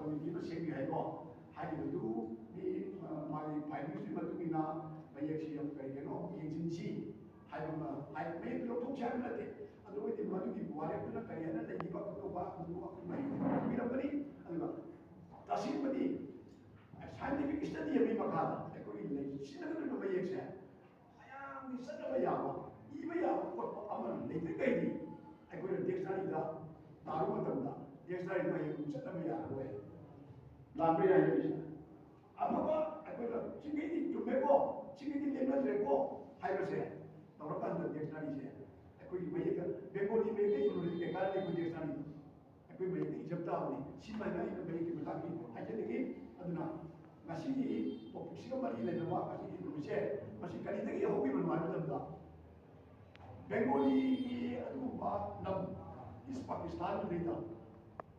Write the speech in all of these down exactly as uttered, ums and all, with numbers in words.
Committee ꯑꯃ ꯁꯦꯝꯃꯤ ꯍꯥꯏꯀꯣ꯫ ꯍꯥꯏꯔꯤꯕꯗꯨ ꯃꯤ, ꯑ, ꯃꯥꯒꯤ findings ꯀꯤ ꯃꯇꯨꯡ ꯏꯟꯅ ꯃꯌꯦꯛꯁꯤ ꯌꯥꯝ ꯀꯔꯤ ꯀꯩꯅꯣ ꯑꯃꯨꯛ ꯌꯦꯡꯁꯤꯟꯁꯤ ꯍꯥꯏꯕ ꯑꯃ ꯍꯥꯏ꯫ ꯃꯌꯦꯛꯇꯨ ꯂꯧꯊꯣꯛꯁꯤ ꯍꯥꯏꯕ ꯅꯠꯇꯦ꯫ ꯑꯗꯨ ꯑꯣꯏꯗꯤ ꯃꯗꯨꯒꯤ ꯋꯥꯔꯦꯞꯇꯨꯅ ꯀꯔꯤ ꯍꯥꯏꯅ ꯂꯩꯔꯤꯕ ꯑꯇꯣꯞꯄ ꯑꯗꯨ ꯃꯌꯦꯛꯇꯨ ꯄꯤꯔꯝꯒꯅꯤ꯫ ꯑꯗꯨꯒ ꯇꯁꯦꯡꯕꯗꯤ scientific study ꯑꯃꯒꯤ ꯃꯈꯥꯗ ꯑꯩꯈꯣꯏꯒꯤ ꯂꯩꯁꯤꯟꯅꯒꯗꯧꯔꯤꯕ ꯃꯌꯦꯛꯁꯦ ꯃꯌꯥꯝꯒꯤ ꯆꯠꯅꯕ ꯌꯥꯕ, ꯏꯕ ꯌꯥꯕ ꯈꯣꯠꯄ ꯑꯃ ꯂꯩꯇ꯭ꯔꯤꯈꯩꯗꯤ ꯑꯩꯈꯣꯏꯅ dictionary ꯗ ꯇꯥꯔꯨꯕ ꯃꯇꯝꯗ dictionary ꯗꯣ ꯍꯌꯦꯡ ꯆꯠꯅꯕ ꯌꯥꯔꯔꯣꯏ꯫ ꯂꯥꯟꯕ ꯌꯥꯏ ꯍꯥꯏꯕꯁꯦ꯫ ꯑꯐꯕ ꯑꯩꯈꯣꯏꯅ ꯁꯤꯈꯩꯗꯤ ꯆꯨꯝꯃꯦꯀꯣ, ꯁꯤꯈꯩꯗꯤ ꯂꯦꯞꯅꯗ꯭ꯔꯦꯀꯣ ꯍꯥꯏꯕꯁꯦ ꯇꯧꯔꯀꯥꯟꯗ dictionary ꯁꯦ ꯑꯩꯈꯣꯏꯒꯤ ꯃꯌꯦꯛꯇ Bengali ꯃꯌꯦꯛꯇ ꯏꯔꯨꯔꯗꯤ ꯀꯩ ꯀꯥꯟꯅꯅꯤ ꯑꯩꯈꯣꯏ dictionary ꯗꯣ? ꯑꯩꯈꯣꯏ ꯃꯌꯦꯛꯇ ꯏꯖꯕ ꯇꯥꯕꯅꯤ꯫ ꯁꯤ ꯃꯥꯏꯅ ꯑꯩꯅ ꯃꯌꯦꯛꯀꯤ ꯃꯇꯥꯡꯒꯤ ꯍꯥꯏꯖꯅꯤꯡꯉꯤ꯫ ꯑꯗꯨꯅ ꯉꯁꯤꯒꯤ topic ꯁꯤꯒ ꯃꯔꯤ ꯂꯩꯅꯕ ꯉꯁꯤꯒꯤ ꯅꯨꯃꯤꯠꯁꯦ ꯃꯁꯤ ꯀꯔꯤꯗꯒꯤ ꯍꯧꯈꯤꯕꯅꯣ ꯍꯥꯏꯕ ꯃꯇꯝꯗ Bengali ꯒꯤ ꯑꯗꯨꯒꯨꯝꯕ ꯂꯝ East Pakistan ꯗꯩꯗ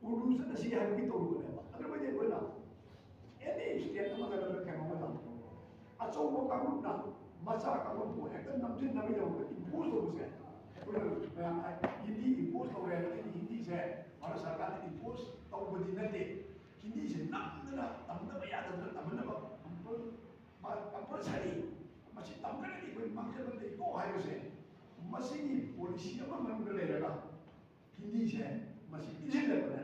ꯎꯔꯗꯨ ꯆꯠꯅꯁꯤ ꯍꯥꯏꯕꯒꯤ ꯇꯧꯔꯨꯕꯅꯦꯕ꯫ ꯑꯗꯨ ꯑꯣꯏꯔꯗꯤ ꯑꯩꯈꯣꯏꯅ any state ꯑꯃꯗ ꯅꯠꯇ꯭ꯔꯒ ꯀꯩꯅꯣ ꯑꯃꯗ ꯑꯆꯧꯕ ꯀꯥꯡꯂꯨꯞꯅ ꯃꯆꯥ ꯀꯥꯡꯂꯨꯞꯄꯨ ꯍꯦꯛꯇ ꯅꯝꯁꯤꯟꯅꯕꯒꯤꯗꯃꯛꯇ impose ꯇꯧꯕꯁꯦ ꯑꯩꯈꯣꯏꯅ ꯃꯌꯥꯝ ꯍꯤꯟꯗꯤ impose ꯇꯧꯔꯦ ꯍꯥꯏꯕꯗꯤ ꯍꯤꯟꯗꯤꯁꯦ ꯚꯥꯔꯠ ꯁꯔꯀꯥꯔꯅ impose ꯇꯧꯕꯗꯤ ꯅꯠꯇꯦ꯫ ꯍꯤꯟꯗꯤꯁꯦ ꯅꯝꯗꯅ ꯇꯝꯗꯕ ꯌꯥꯗꯗꯅ ꯇꯝꯍꯟꯅꯕ compul-, compulsory ꯃꯁꯤ ꯇꯝꯗ꯭ꯔꯒꯗꯤ ꯑꯩꯈꯣꯏ ꯃꯥꯡꯖꯕ ꯂꯩꯀꯣ ꯍꯥꯏꯕꯁꯦ ꯃꯁꯤꯒꯤ policy ꯑꯃ ꯃꯅꯨꯡꯗ ꯂꯩꯔꯒ ꯍꯤꯟꯗꯤꯁꯦ ꯃꯁꯤ ꯄꯤꯁꯤꯜꯂꯛꯄꯗ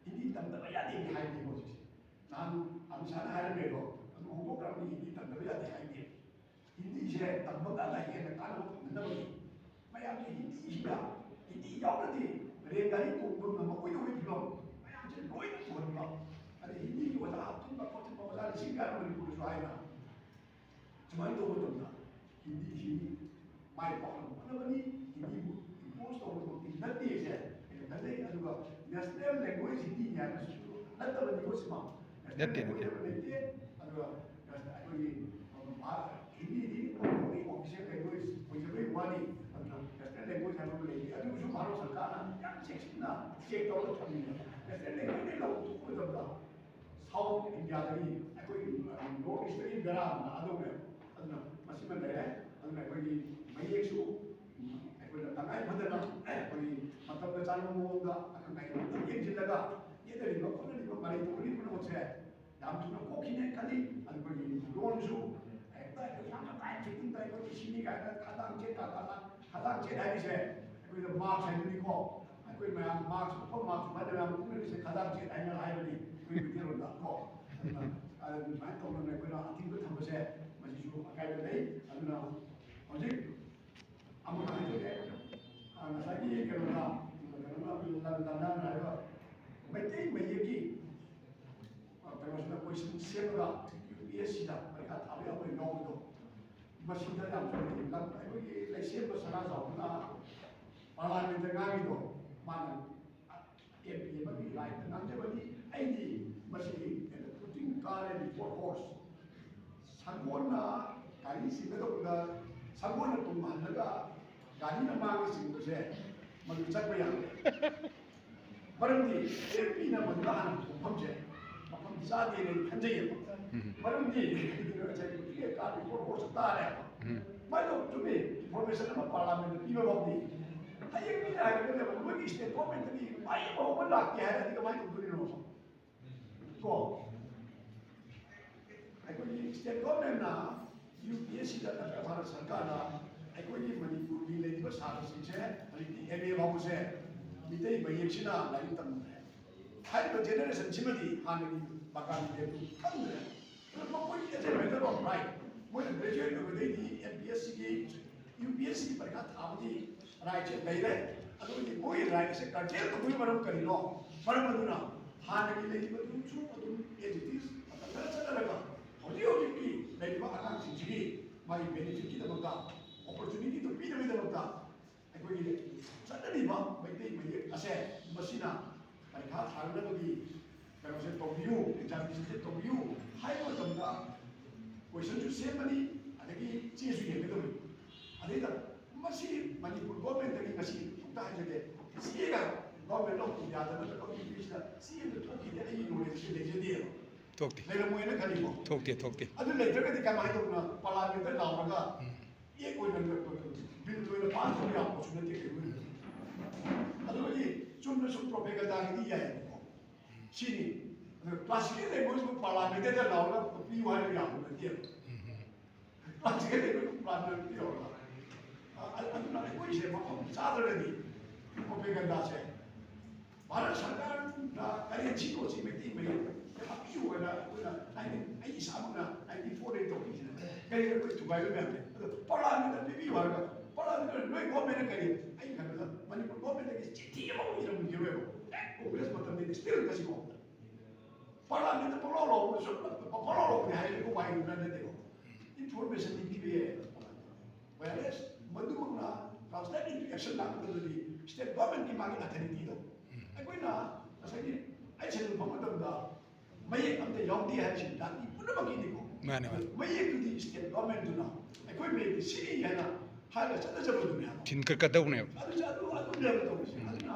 ꯍꯤꯟꯗꯤ ꯇꯝꯗꯕ ꯌꯥꯗꯦ ꯍꯥꯏꯕꯅꯦ ꯍꯧꯖꯤꯛꯁꯦ꯫ ꯅꯍꯥꯟ ꯑꯃꯤꯠ ꯁꯥꯍꯅ ꯍꯥꯏꯔꯝꯃꯦꯗꯣ, ꯑꯗꯨ ꯍꯣꯡꯗꯣꯛꯈ꯭ꯔꯕꯅꯤ, ꯍꯤꯟꯗꯤ ꯇꯝꯗꯕ ꯌꯥꯗꯦ ꯍꯥꯏꯗꯦ꯫ ꯍꯤꯟꯗꯤꯁꯦ ꯇꯝꯕ ꯀꯥꯟꯗ ꯍꯦꯟꯅ ꯀꯥꯟꯅꯕ ꯐꯪꯅꯅꯕꯒꯤ ꯃꯌꯥꯝꯁꯦ ꯍꯤꯟꯗꯤꯁꯤꯗ, ꯍꯤꯟꯗꯤ ꯌꯥꯎꯔꯗꯤ ꯔꯦꯜ ꯒꯥꯔꯤ ꯇꯣꯡꯕ ꯉꯝꯃꯛꯑꯣꯏꯗꯧꯕꯒꯤ ꯐꯤꯕꯝ ꯃꯌꯥꯝꯁꯦ ꯂꯣꯏꯅ ꯄꯨꯍꯟꯕ꯫ ꯑꯗꯩ ꯍꯤꯟꯗꯤꯒꯤ ꯑꯣꯖꯥ ꯍꯥꯞꯆꯤꯟꯕ ꯈꯣꯠꯆꯤꯟꯕ ꯑꯣꯖꯥ ꯂꯤꯁꯤꯡ ꯀꯌꯥ ꯃꯅꯤꯄꯨꯔꯗꯁꯨ ꯍꯥꯏꯅ ꯁꯨꯃꯥꯏꯅ ꯇꯧꯕ ꯃꯇꯝꯗ ꯍꯤꯟꯗꯤꯁꯤ ꯃꯥꯏ ꯄꯥꯛꯅꯕ ꯍꯣꯠꯅꯕꯅꯤ꯫ ꯍꯤꯟꯗꯤꯕꯨ impose ꯇꯧꯕꯃꯛꯇꯤ ꯅꯠꯇꯦꯁꯦ ꯑꯩꯅ ꯈꯟꯖꯩ꯫ ꯑꯗꯨꯒ national language ꯍꯤꯟꯗꯤꯅꯤ ꯍꯥꯏꯕꯁꯤꯁꯨ ꯅꯠꯇꯕꯅꯤꯀꯣ ꯁꯤꯃ꯫ National ꯅꯠꯇꯦ, ꯅꯠꯇꯦ꯫ Language ꯍꯥꯏꯕ ꯂꯩꯇꯦ꯫ ꯑꯗꯨꯒ ꯑꯩꯈꯣꯏꯒꯤ, ꯑ, ꯍꯤꯟꯗꯤꯗꯤ only official language ꯑꯣꯏꯖꯕꯒꯤ ꯋꯥꯅꯤ꯫ ꯑꯗꯨꯅ national language ꯍꯥꯏꯕ ꯑꯃ ꯂꯩꯇꯦ꯫ ꯑꯗꯨꯕꯨꯁꯨ ꯚꯥꯔꯠ ꯁꯔꯀꯥꯔꯅ ꯌꯥꯝ ꯆꯦꯛꯁꯤꯟꯅ check ꯇꯧꯔꯒ ꯊꯝꯃꯤꯅꯦ꯫ National language ꯂꯧꯊꯣꯛꯄ ꯃꯇꯝꯗ South India ꯗꯒꯤ ꯑꯩꯈꯣꯏꯒꯤ, ꯑ, North East ꯇꯒꯤ ꯕꯦꯔꯥ ꯑꯃ ꯂꯥꯛꯑꯗꯧꯅꯦ꯫ ꯑꯗꯨꯅ ꯃꯁꯤꯃ ꯂꯩꯔꯦ꯫ ꯑꯗꯨꯅ ꯑꯩꯈꯣꯏꯒꯤ ꯃꯌꯦꯛꯁꯨ, ꯎꯝ, ꯑꯩꯈꯣꯏꯅ ꯇꯉꯥꯏ ꯐꯗꯅ ꯑꯩꯈꯣꯏꯒꯤ ꯃꯇꯝꯒ ꯆꯥꯟꯅꯕ ꯃꯑꯣꯡꯗ ꯑꯈꯪ ꯑꯍꯩ ꯑꯃꯇꯪ ꯌꯦꯡꯁꯤꯜꯂꯒ ꯌꯦꯠꯅꯔꯤꯕ ꯈꯣꯠꯅꯔꯤꯕ ꯇꯧꯔꯤ ꯄꯨꯝꯅꯃꯛꯁꯦ ꯌꯥꯝ ꯊꯨꯅ ꯀꯣꯛꯈꯤꯅꯦ ꯈꯜꯂꯤ꯫ ꯑꯗꯨꯒ ꯑꯩꯈꯣꯏꯒꯤ ꯂꯣꯟꯁꯨ ꯍꯦꯛꯇ ꯑꯩꯈꯣꯏ ꯌꯥꯝꯅ ꯇꯥꯏ ꯐꯤꯠꯇꯤꯡ ꯇꯥꯏ, ꯑꯩꯈꯣꯏ ꯁꯤꯅꯤ ꯀꯥꯏꯅ ꯈꯗꯥꯡ ꯆꯦꯠ ꯀꯥ ꯈꯗꯥꯡ ꯆꯦꯠ ꯍꯥꯏꯔꯤꯁꯦ ꯑꯩꯈꯣꯏꯗ ꯃꯥꯛꯁ ꯍꯥꯏꯕꯅꯤꯀꯣ꯫ ꯑꯩꯈꯣꯏ ꯃꯌꯥꯝ ꯃꯥꯛꯁ ꯎꯞꯄ ꯃꯥꯛꯁ ꯁꯨꯃꯥꯏꯅ ꯃꯌꯥꯝ ꯎꯞꯅꯔꯤꯁꯦ ꯈꯗꯥꯡ ꯆꯦꯠ ꯍꯥꯏꯅ ꯍꯥꯏꯕꯅꯤ ꯑꯩꯈꯣꯏ ꯃꯩꯇꯩꯂꯣꯟꯗ ꯀꯣ꯫ ꯑꯗꯨꯅ ꯑꯗꯨꯃꯥꯏꯅ ꯇꯧꯗꯅ ꯑꯩꯈꯣꯏꯅ ꯑꯊꯤꯡꯕ ꯊꯝꯕꯁꯦ ꯃꯁꯤꯁꯨ ꯑꯀꯥꯏꯕ ꯂꯩ꯫ ꯑꯗꯨꯅ ꯍꯧꯖꯤꯛ ꯑꯃꯨꯛ ꯍꯥꯏꯖꯒꯦ, ꯉꯁꯥꯏꯒꯤ ꯀꯩꯅꯣꯗ, ꯀꯩꯅꯣꯅ ꯂꯟꯗꯟꯅ ꯍꯥꯏꯕ ꯃꯩꯇꯩ ꯃꯌꯦꯛꯀꯤ ꯀꯩꯅꯣꯁꯤꯗ ꯀꯣꯏꯁꯟ ꯁꯦꯝꯃꯒ ꯌꯨ ꯄꯤ ꯑꯦꯁ ꯁꯤꯗ ꯄꯔꯤꯈꯥ ꯊꯥꯕ ꯌꯥꯕ ꯌꯥꯎꯕꯗꯣ, ꯃꯁꯤꯗ ꯌꯥꯝ ꯆꯨꯝꯅ ꯂꯝ ꯑꯩꯈꯣꯏꯒꯤ ꯂꯩꯁꯦꯝꯕ ꯁꯅꯥꯖꯥꯎꯕꯅ ꯄꯥꯔꯂꯥꯃꯦꯟꯇ ꯉꯥꯡꯉꯤꯗꯣ, ꯃꯥꯅ ꯑꯦꯝ ꯄꯤ ꯑꯃꯒꯤ ꯔꯥꯏꯠꯇ ꯉꯥꯡꯖꯕꯅꯤ꯫ ꯑꯩꯗꯤ ꯃꯁꯤꯒꯤ ꯀꯩꯅꯣ ꯄꯨꯇꯤꯡ ꯀꯥꯔꯦ ꯕꯤꯐꯣꯔ ꯍꯣꯔꯁ꯫ ꯁꯒꯣꯜꯅ ꯒꯥꯔꯤ ꯆꯤꯡꯒꯗꯧꯕꯗ ꯁꯒꯣꯜꯅ ꯇꯨꯡꯍꯜꯂꯒ ꯒꯥꯔꯤꯅ ꯃꯥꯡꯉ ꯆꯤꯡꯕꯁꯦ ꯃꯗꯨ ꯆꯠꯄ ꯌꯥꯗꯦ꯫ ꯃꯔꯝꯗꯤ ꯑꯦꯝ ꯄꯤꯅ ꯃꯗꯨꯗ ꯍꯥꯟꯅ ꯄꯨꯊꯣꯛꯐꯝꯁꯦ ꯃꯐꯝ ꯆꯥꯗꯦꯅ ꯑꯩ ꯈꯟꯖꯩꯌꯦꯕ꯫ ꯃꯔꯝꯗꯤ ꯉꯁꯥꯏ ꯅꯨꯄꯤ ꯀꯥꯔꯤ ꯄꯣꯠ ꯄꯣꯠꯁꯨ ꯇꯥꯔꯦꯕ꯫ ꯃꯥꯏꯗꯣ ꯆꯨꯝꯃꯤ, ꯏꯟꯐꯣꯔꯃꯦꯁꯟ ꯑꯃ ꯄꯥꯔꯂꯥꯃꯦꯟꯗ ꯄꯤꯕ ꯐꯥꯎꯗꯤ ꯍꯌꯦꯡ ꯃꯤꯅ ꯍꯥꯏꯔꯛꯀꯅꯦꯕ, "ꯅꯣꯏꯒꯤ ꯁ꯭ꯇꯦꯠ ꯒꯣꯔꯃꯦꯟꯗꯒꯤ ꯃꯥꯏ ꯑꯃ ꯍꯧꯕ ꯂꯥꯛꯇꯦ" ꯍꯥꯏꯔꯗꯤ ꯀꯃꯥꯏꯅ ꯇꯧꯗꯣꯔꯤꯅꯣ? ꯀꯣ ꯑꯩꯈꯣꯏꯒꯤ ꯁ꯭ꯇꯦꯠ ꯒꯣꯔꯃꯦꯟꯅ ꯌꯨ ꯄꯤ ꯑꯦꯁ ꯁꯤꯗ ꯅꯠꯇ꯭ꯔꯒ ꯚꯥꯔꯠ ꯁꯔꯀꯥꯔꯅ ꯑꯩꯈꯣꯏꯒꯤ ꯃꯅꯤꯄꯨꯔꯒꯤ ꯂꯩꯔꯤꯕ ꯁꯥꯇ꯭ꯔꯁꯤꯡꯁꯦ ꯍꯧꯖꯤꯛꯇꯤ ꯑꯦꯝ ꯑꯦ ꯐꯥꯎꯕꯁꯦ ꯃꯤꯇꯩ ꯃꯌꯦꯛꯁꯤꯅ ꯂꯥꯏꯔꯤꯛ ꯇꯝꯗ꯭ꯔꯦ꯫ ꯍꯥꯏꯔꯤꯕ ꯖꯦꯅꯦꯔꯦꯁꯟꯁꯤꯃꯗꯤ ꯍꯥꯟꯅꯒꯤ ꯄꯥꯀꯥ ꯃꯤꯔꯦꯞꯇꯨ ꯈꯪꯗ꯭ꯔꯦ꯫ ꯑꯗꯨꯅ ꯃꯈꯣꯏꯒꯤ as a matter of right, ꯃꯣꯏꯅ ꯒ꯭ꯔꯦꯖꯨꯑꯦꯠ ꯑꯣꯏꯕꯗꯩꯗꯤ ꯑꯦꯝ ꯄꯤ ꯑꯦꯁ ꯁꯤꯒꯤ, ꯌꯨ ꯄꯤ ꯑꯦꯁ ꯁꯤꯒꯤ ꯄꯔꯤꯈꯥ ꯊꯥꯕꯒꯤ ꯔꯥꯏꯠꯁꯦ ꯂꯩꯔꯦ꯫ ꯑꯗꯨꯒꯤ ꯃꯣꯏꯒꯤ ꯔꯥꯏꯠꯁꯦ ꯀꯔꯇꯦꯜ ꯇꯧꯕꯒꯤ ꯃꯔꯝ ꯀꯔꯤꯅꯣ? ꯃꯔꯝ ꯑꯗꯨꯅ ꯍꯥꯟꯅꯒꯤ ꯂꯩꯔꯤꯕꯗꯨꯁꯨ ꯑꯗꯨꯝ as it is ꯃꯇꯝ ꯈꯔ ꯆꯠꯅꯔꯒ ꯍꯧꯖꯤꯛ ꯍꯧꯖꯤꯛꯀꯤ ꯂꯩꯔꯤꯕ ꯑꯉꯥꯡꯁꯤꯡꯁꯤꯒꯤ ꯃꯥꯒꯤ ꯕꯦꯅꯤꯐꯤꯠꯀꯤꯗꯃꯛꯇ, ꯑꯣꯄꯣꯔꯆꯨꯅꯤꯇꯤꯗꯨ ꯄꯤꯅꯕꯒꯤꯗꯃꯛꯇ ꯑꯩꯈꯣꯏꯒꯤ ꯆꯠꯅꯔꯤꯕ ꯃꯩꯇꯩ ꯃꯌꯦꯛ ꯑꯁꯦ ꯃꯁꯤꯅ ꯄꯔꯤꯈꯥ ꯊꯥꯅꯅꯕꯒꯤ ꯀꯩꯅꯣꯁꯦ ꯇꯧꯕꯤꯌꯨ, ꯑꯦꯛꯖꯥꯃꯤꯅꯦꯁꯟꯁꯦ ꯇꯧꯕꯤꯌꯨ ꯍꯥꯏꯕ ꯃꯇꯝꯗ ꯀꯣꯏꯁꯟꯁꯨ ꯁꯦꯝꯒꯅꯤ, ꯑꯗꯒꯤ ꯆꯦꯁꯨ ꯌꯦꯡꯒꯗꯕꯅꯤ꯫ ꯑꯗꯩꯗ ꯃꯁꯤ ꯃꯅꯤꯄꯨꯔ ꯒꯣꯔꯃꯦꯟꯗꯒꯤ ꯉꯁꯤ ꯑꯃꯨꯛꯇ ꯍꯥꯏꯖꯒꯦ, ꯆꯦꯒ ꯒꯣꯔꯃꯦꯟ ꯑꯣꯐ ꯏꯟꯗꯤꯌꯥꯗ ꯅꯠꯇ꯭ꯔꯒ ꯌꯨ ꯄꯤ ꯑꯦꯁꯇ ꯆꯦ ꯑꯃ ꯊꯣꯛꯈꯤꯗꯦ, ꯑꯩꯒꯤ ꯅꯣꯂꯦꯖꯁꯤ ꯂꯩꯖꯗꯦꯕ꯫ ꯊꯣꯛꯇꯦ꯫ ꯂꯩꯔꯝꯃꯣꯏꯅ ꯈꯜꯂꯤꯀꯣ꯫ ꯊꯣꯛꯇꯦ, ꯊꯣꯛꯇꯦ꯫ ꯑꯗꯨ ꯂꯩꯇ꯭ꯔꯒꯗꯤ ꯀꯃꯥꯏꯅ ꯇꯧꯗꯅ ꯄꯥꯔꯂꯥꯃꯦꯟꯇ ꯂꯥꯎꯔꯒ ꯎꯝ꯫ ꯑꯦꯛ ꯑꯣꯏꯅ ꯕꯤꯜ ꯑꯣꯏꯅ ꯄꯥꯁ ꯇꯧꯕ ꯌꯥꯕ ꯄꯣꯠꯁꯨ ꯅꯠꯇꯦ ꯀꯩꯅꯣ꯫ ꯑꯗꯨꯒꯤ ꯆꯨꯝꯅ ꯁꯨꯝ ꯄ꯭ꯔꯣꯄꯦꯒꯟꯗꯥꯒꯤꯗꯤ ꯌꯥꯏꯌꯦꯕꯀꯣ꯫ ꯁꯤꯅꯤ꯫ ꯑꯗꯨ ꯀ꯭ꯂꯥꯁꯤꯀꯦꯜ ꯂꯦꯡꯒ꯭ꯋꯦꯖꯄꯨ ꯄꯥꯔꯂꯥꯃꯦꯟꯇꯗ ꯂꯥꯎꯔꯒ ꯄꯤꯌꯨ ꯍꯥꯏꯕ ꯌꯥꯕ ꯅꯠꯇꯦꯕ꯫ ꯀ꯭ꯂꯥꯁꯤꯀꯦꯜ ꯂꯦꯡꯒ꯭ꯋꯦꯖꯄꯨ ꯄꯥꯔꯂꯥꯃꯦꯟꯇ ꯄꯤꯌꯨ ꯍꯥꯏꯕ꯫ ꯑ-, ꯑꯗꯨꯅ ꯑꯩꯈꯣꯏꯁꯦ ꯃꯐꯝ ꯆꯥꯗ꯭ꯔꯒꯗꯤ ꯄ꯭ꯔꯣꯄꯦꯒꯟꯗꯥꯁꯦ ꯚꯥꯔꯠ ꯁꯔꯀꯥꯔꯅ ꯀꯔꯦꯟꯁꯤ ꯂꯣꯟꯁꯤ ꯃꯩꯇꯩ ꯃꯌꯦꯛ ꯍꯥꯞꯄꯤꯌꯨ ꯍꯥꯏꯅ ꯑꯩꯈꯣꯏꯅ ninety, ꯑꯩ ꯏꯁꯥꯃꯛꯅ ninety four ꯗꯒꯤ ꯇꯧꯔꯤꯁꯤꯅ ꯀꯔꯤ ꯑꯩꯈꯣꯏ ꯊꯨꯒꯥꯏꯕ ꯃꯌꯥꯝꯁꯦ꯫ ꯑꯗꯣ ꯄꯥꯔꯂꯥꯃꯦꯟꯇ ꯄꯤꯕꯤꯌꯨ ꯍꯥꯏꯔꯒ ꯄꯥꯔꯂꯥꯃꯦꯟꯇ ꯅꯣꯏ ꯒꯣꯔꯃꯦꯟꯅ ꯀꯔꯤ, ꯑꯩ ꯈꯟꯕꯗ ꯃꯅꯤꯄꯨꯔ ꯒꯣꯔꯃꯦꯟꯇꯒꯤ ꯆꯤꯊꯤ ꯑꯃꯐꯥꯎ ꯏꯔꯝꯈꯤꯔꯣꯏꯕ꯫ ꯍꯦꯛ ꯀꯣꯡꯒ꯭ꯔꯦꯁ ꯃꯇꯝꯗꯒꯤ ꯁ꯭ꯇꯤꯜ ꯉꯁꯤꯐꯥꯎ ꯄꯥꯔꯂꯥꯃꯦꯟꯇ ꯄꯪꯂꯥꯎ ꯂꯥꯎꯕꯁꯨ, ꯄꯪꯂꯥꯎ ꯂꯥꯎꯕꯅꯤ ꯍꯥꯏꯔꯤꯕ ꯋꯥꯍꯩꯗꯨꯅ ꯅꯠꯇꯦꯀꯣ꯫ ꯏꯟꯐꯣꯔꯃꯦꯁꯟꯗꯤ ꯄꯤꯕ ꯌꯥꯏ꯫ Whereas ꯃꯗꯨꯃꯛꯅ translate into action ꯂꯥꯛꯄꯗꯗꯤ ꯁ꯭ꯇꯦꯠ ꯒꯣꯔꯃꯦꯟꯒꯤ ꯃꯥꯒꯤ ꯑꯣꯊꯣꯔꯤꯇꯤꯗꯣ ꯑꯩꯈꯣꯏꯅ ꯉꯁꯥꯏꯒꯤ ꯑꯩ ꯁꯦꯜ ꯐꯪꯕ ꯃꯇꯝꯗ ꯃꯌꯦꯛ ꯑꯝꯇ ꯌꯥꯎꯗꯦ ꯍꯥꯏꯕꯁꯤ ꯖꯥꯇꯤ ꯄꯨꯝꯅꯃꯛꯀꯤꯅꯤꯀꯣ꯫ ꯃꯥꯅꯦ, ꯃꯥꯅꯦ꯫ ꯃꯌꯦꯛꯇꯨꯗꯤ ꯁ꯭ꯇꯦꯠ ꯒꯣꯔꯃꯦꯟꯗꯨꯅ ꯑꯩꯈꯣꯏ ꯃꯌꯦꯛꯇꯤ ꯁꯤꯅꯤ ꯍꯥꯏꯅ ꯍꯥꯏꯔꯒ ꯆꯠꯅꯖꯕꯗꯨꯅꯦ ꯍꯥꯏꯕ꯫ ꯊꯤꯟꯀꯠꯀꯗꯧꯅꯦꯕ꯫ ꯑꯗꯨ, ꯑꯗꯨ, ꯑꯗꯨꯅꯦꯕ ꯇꯧꯔꯤꯁꯦ꯫ ꯑꯗꯨꯅ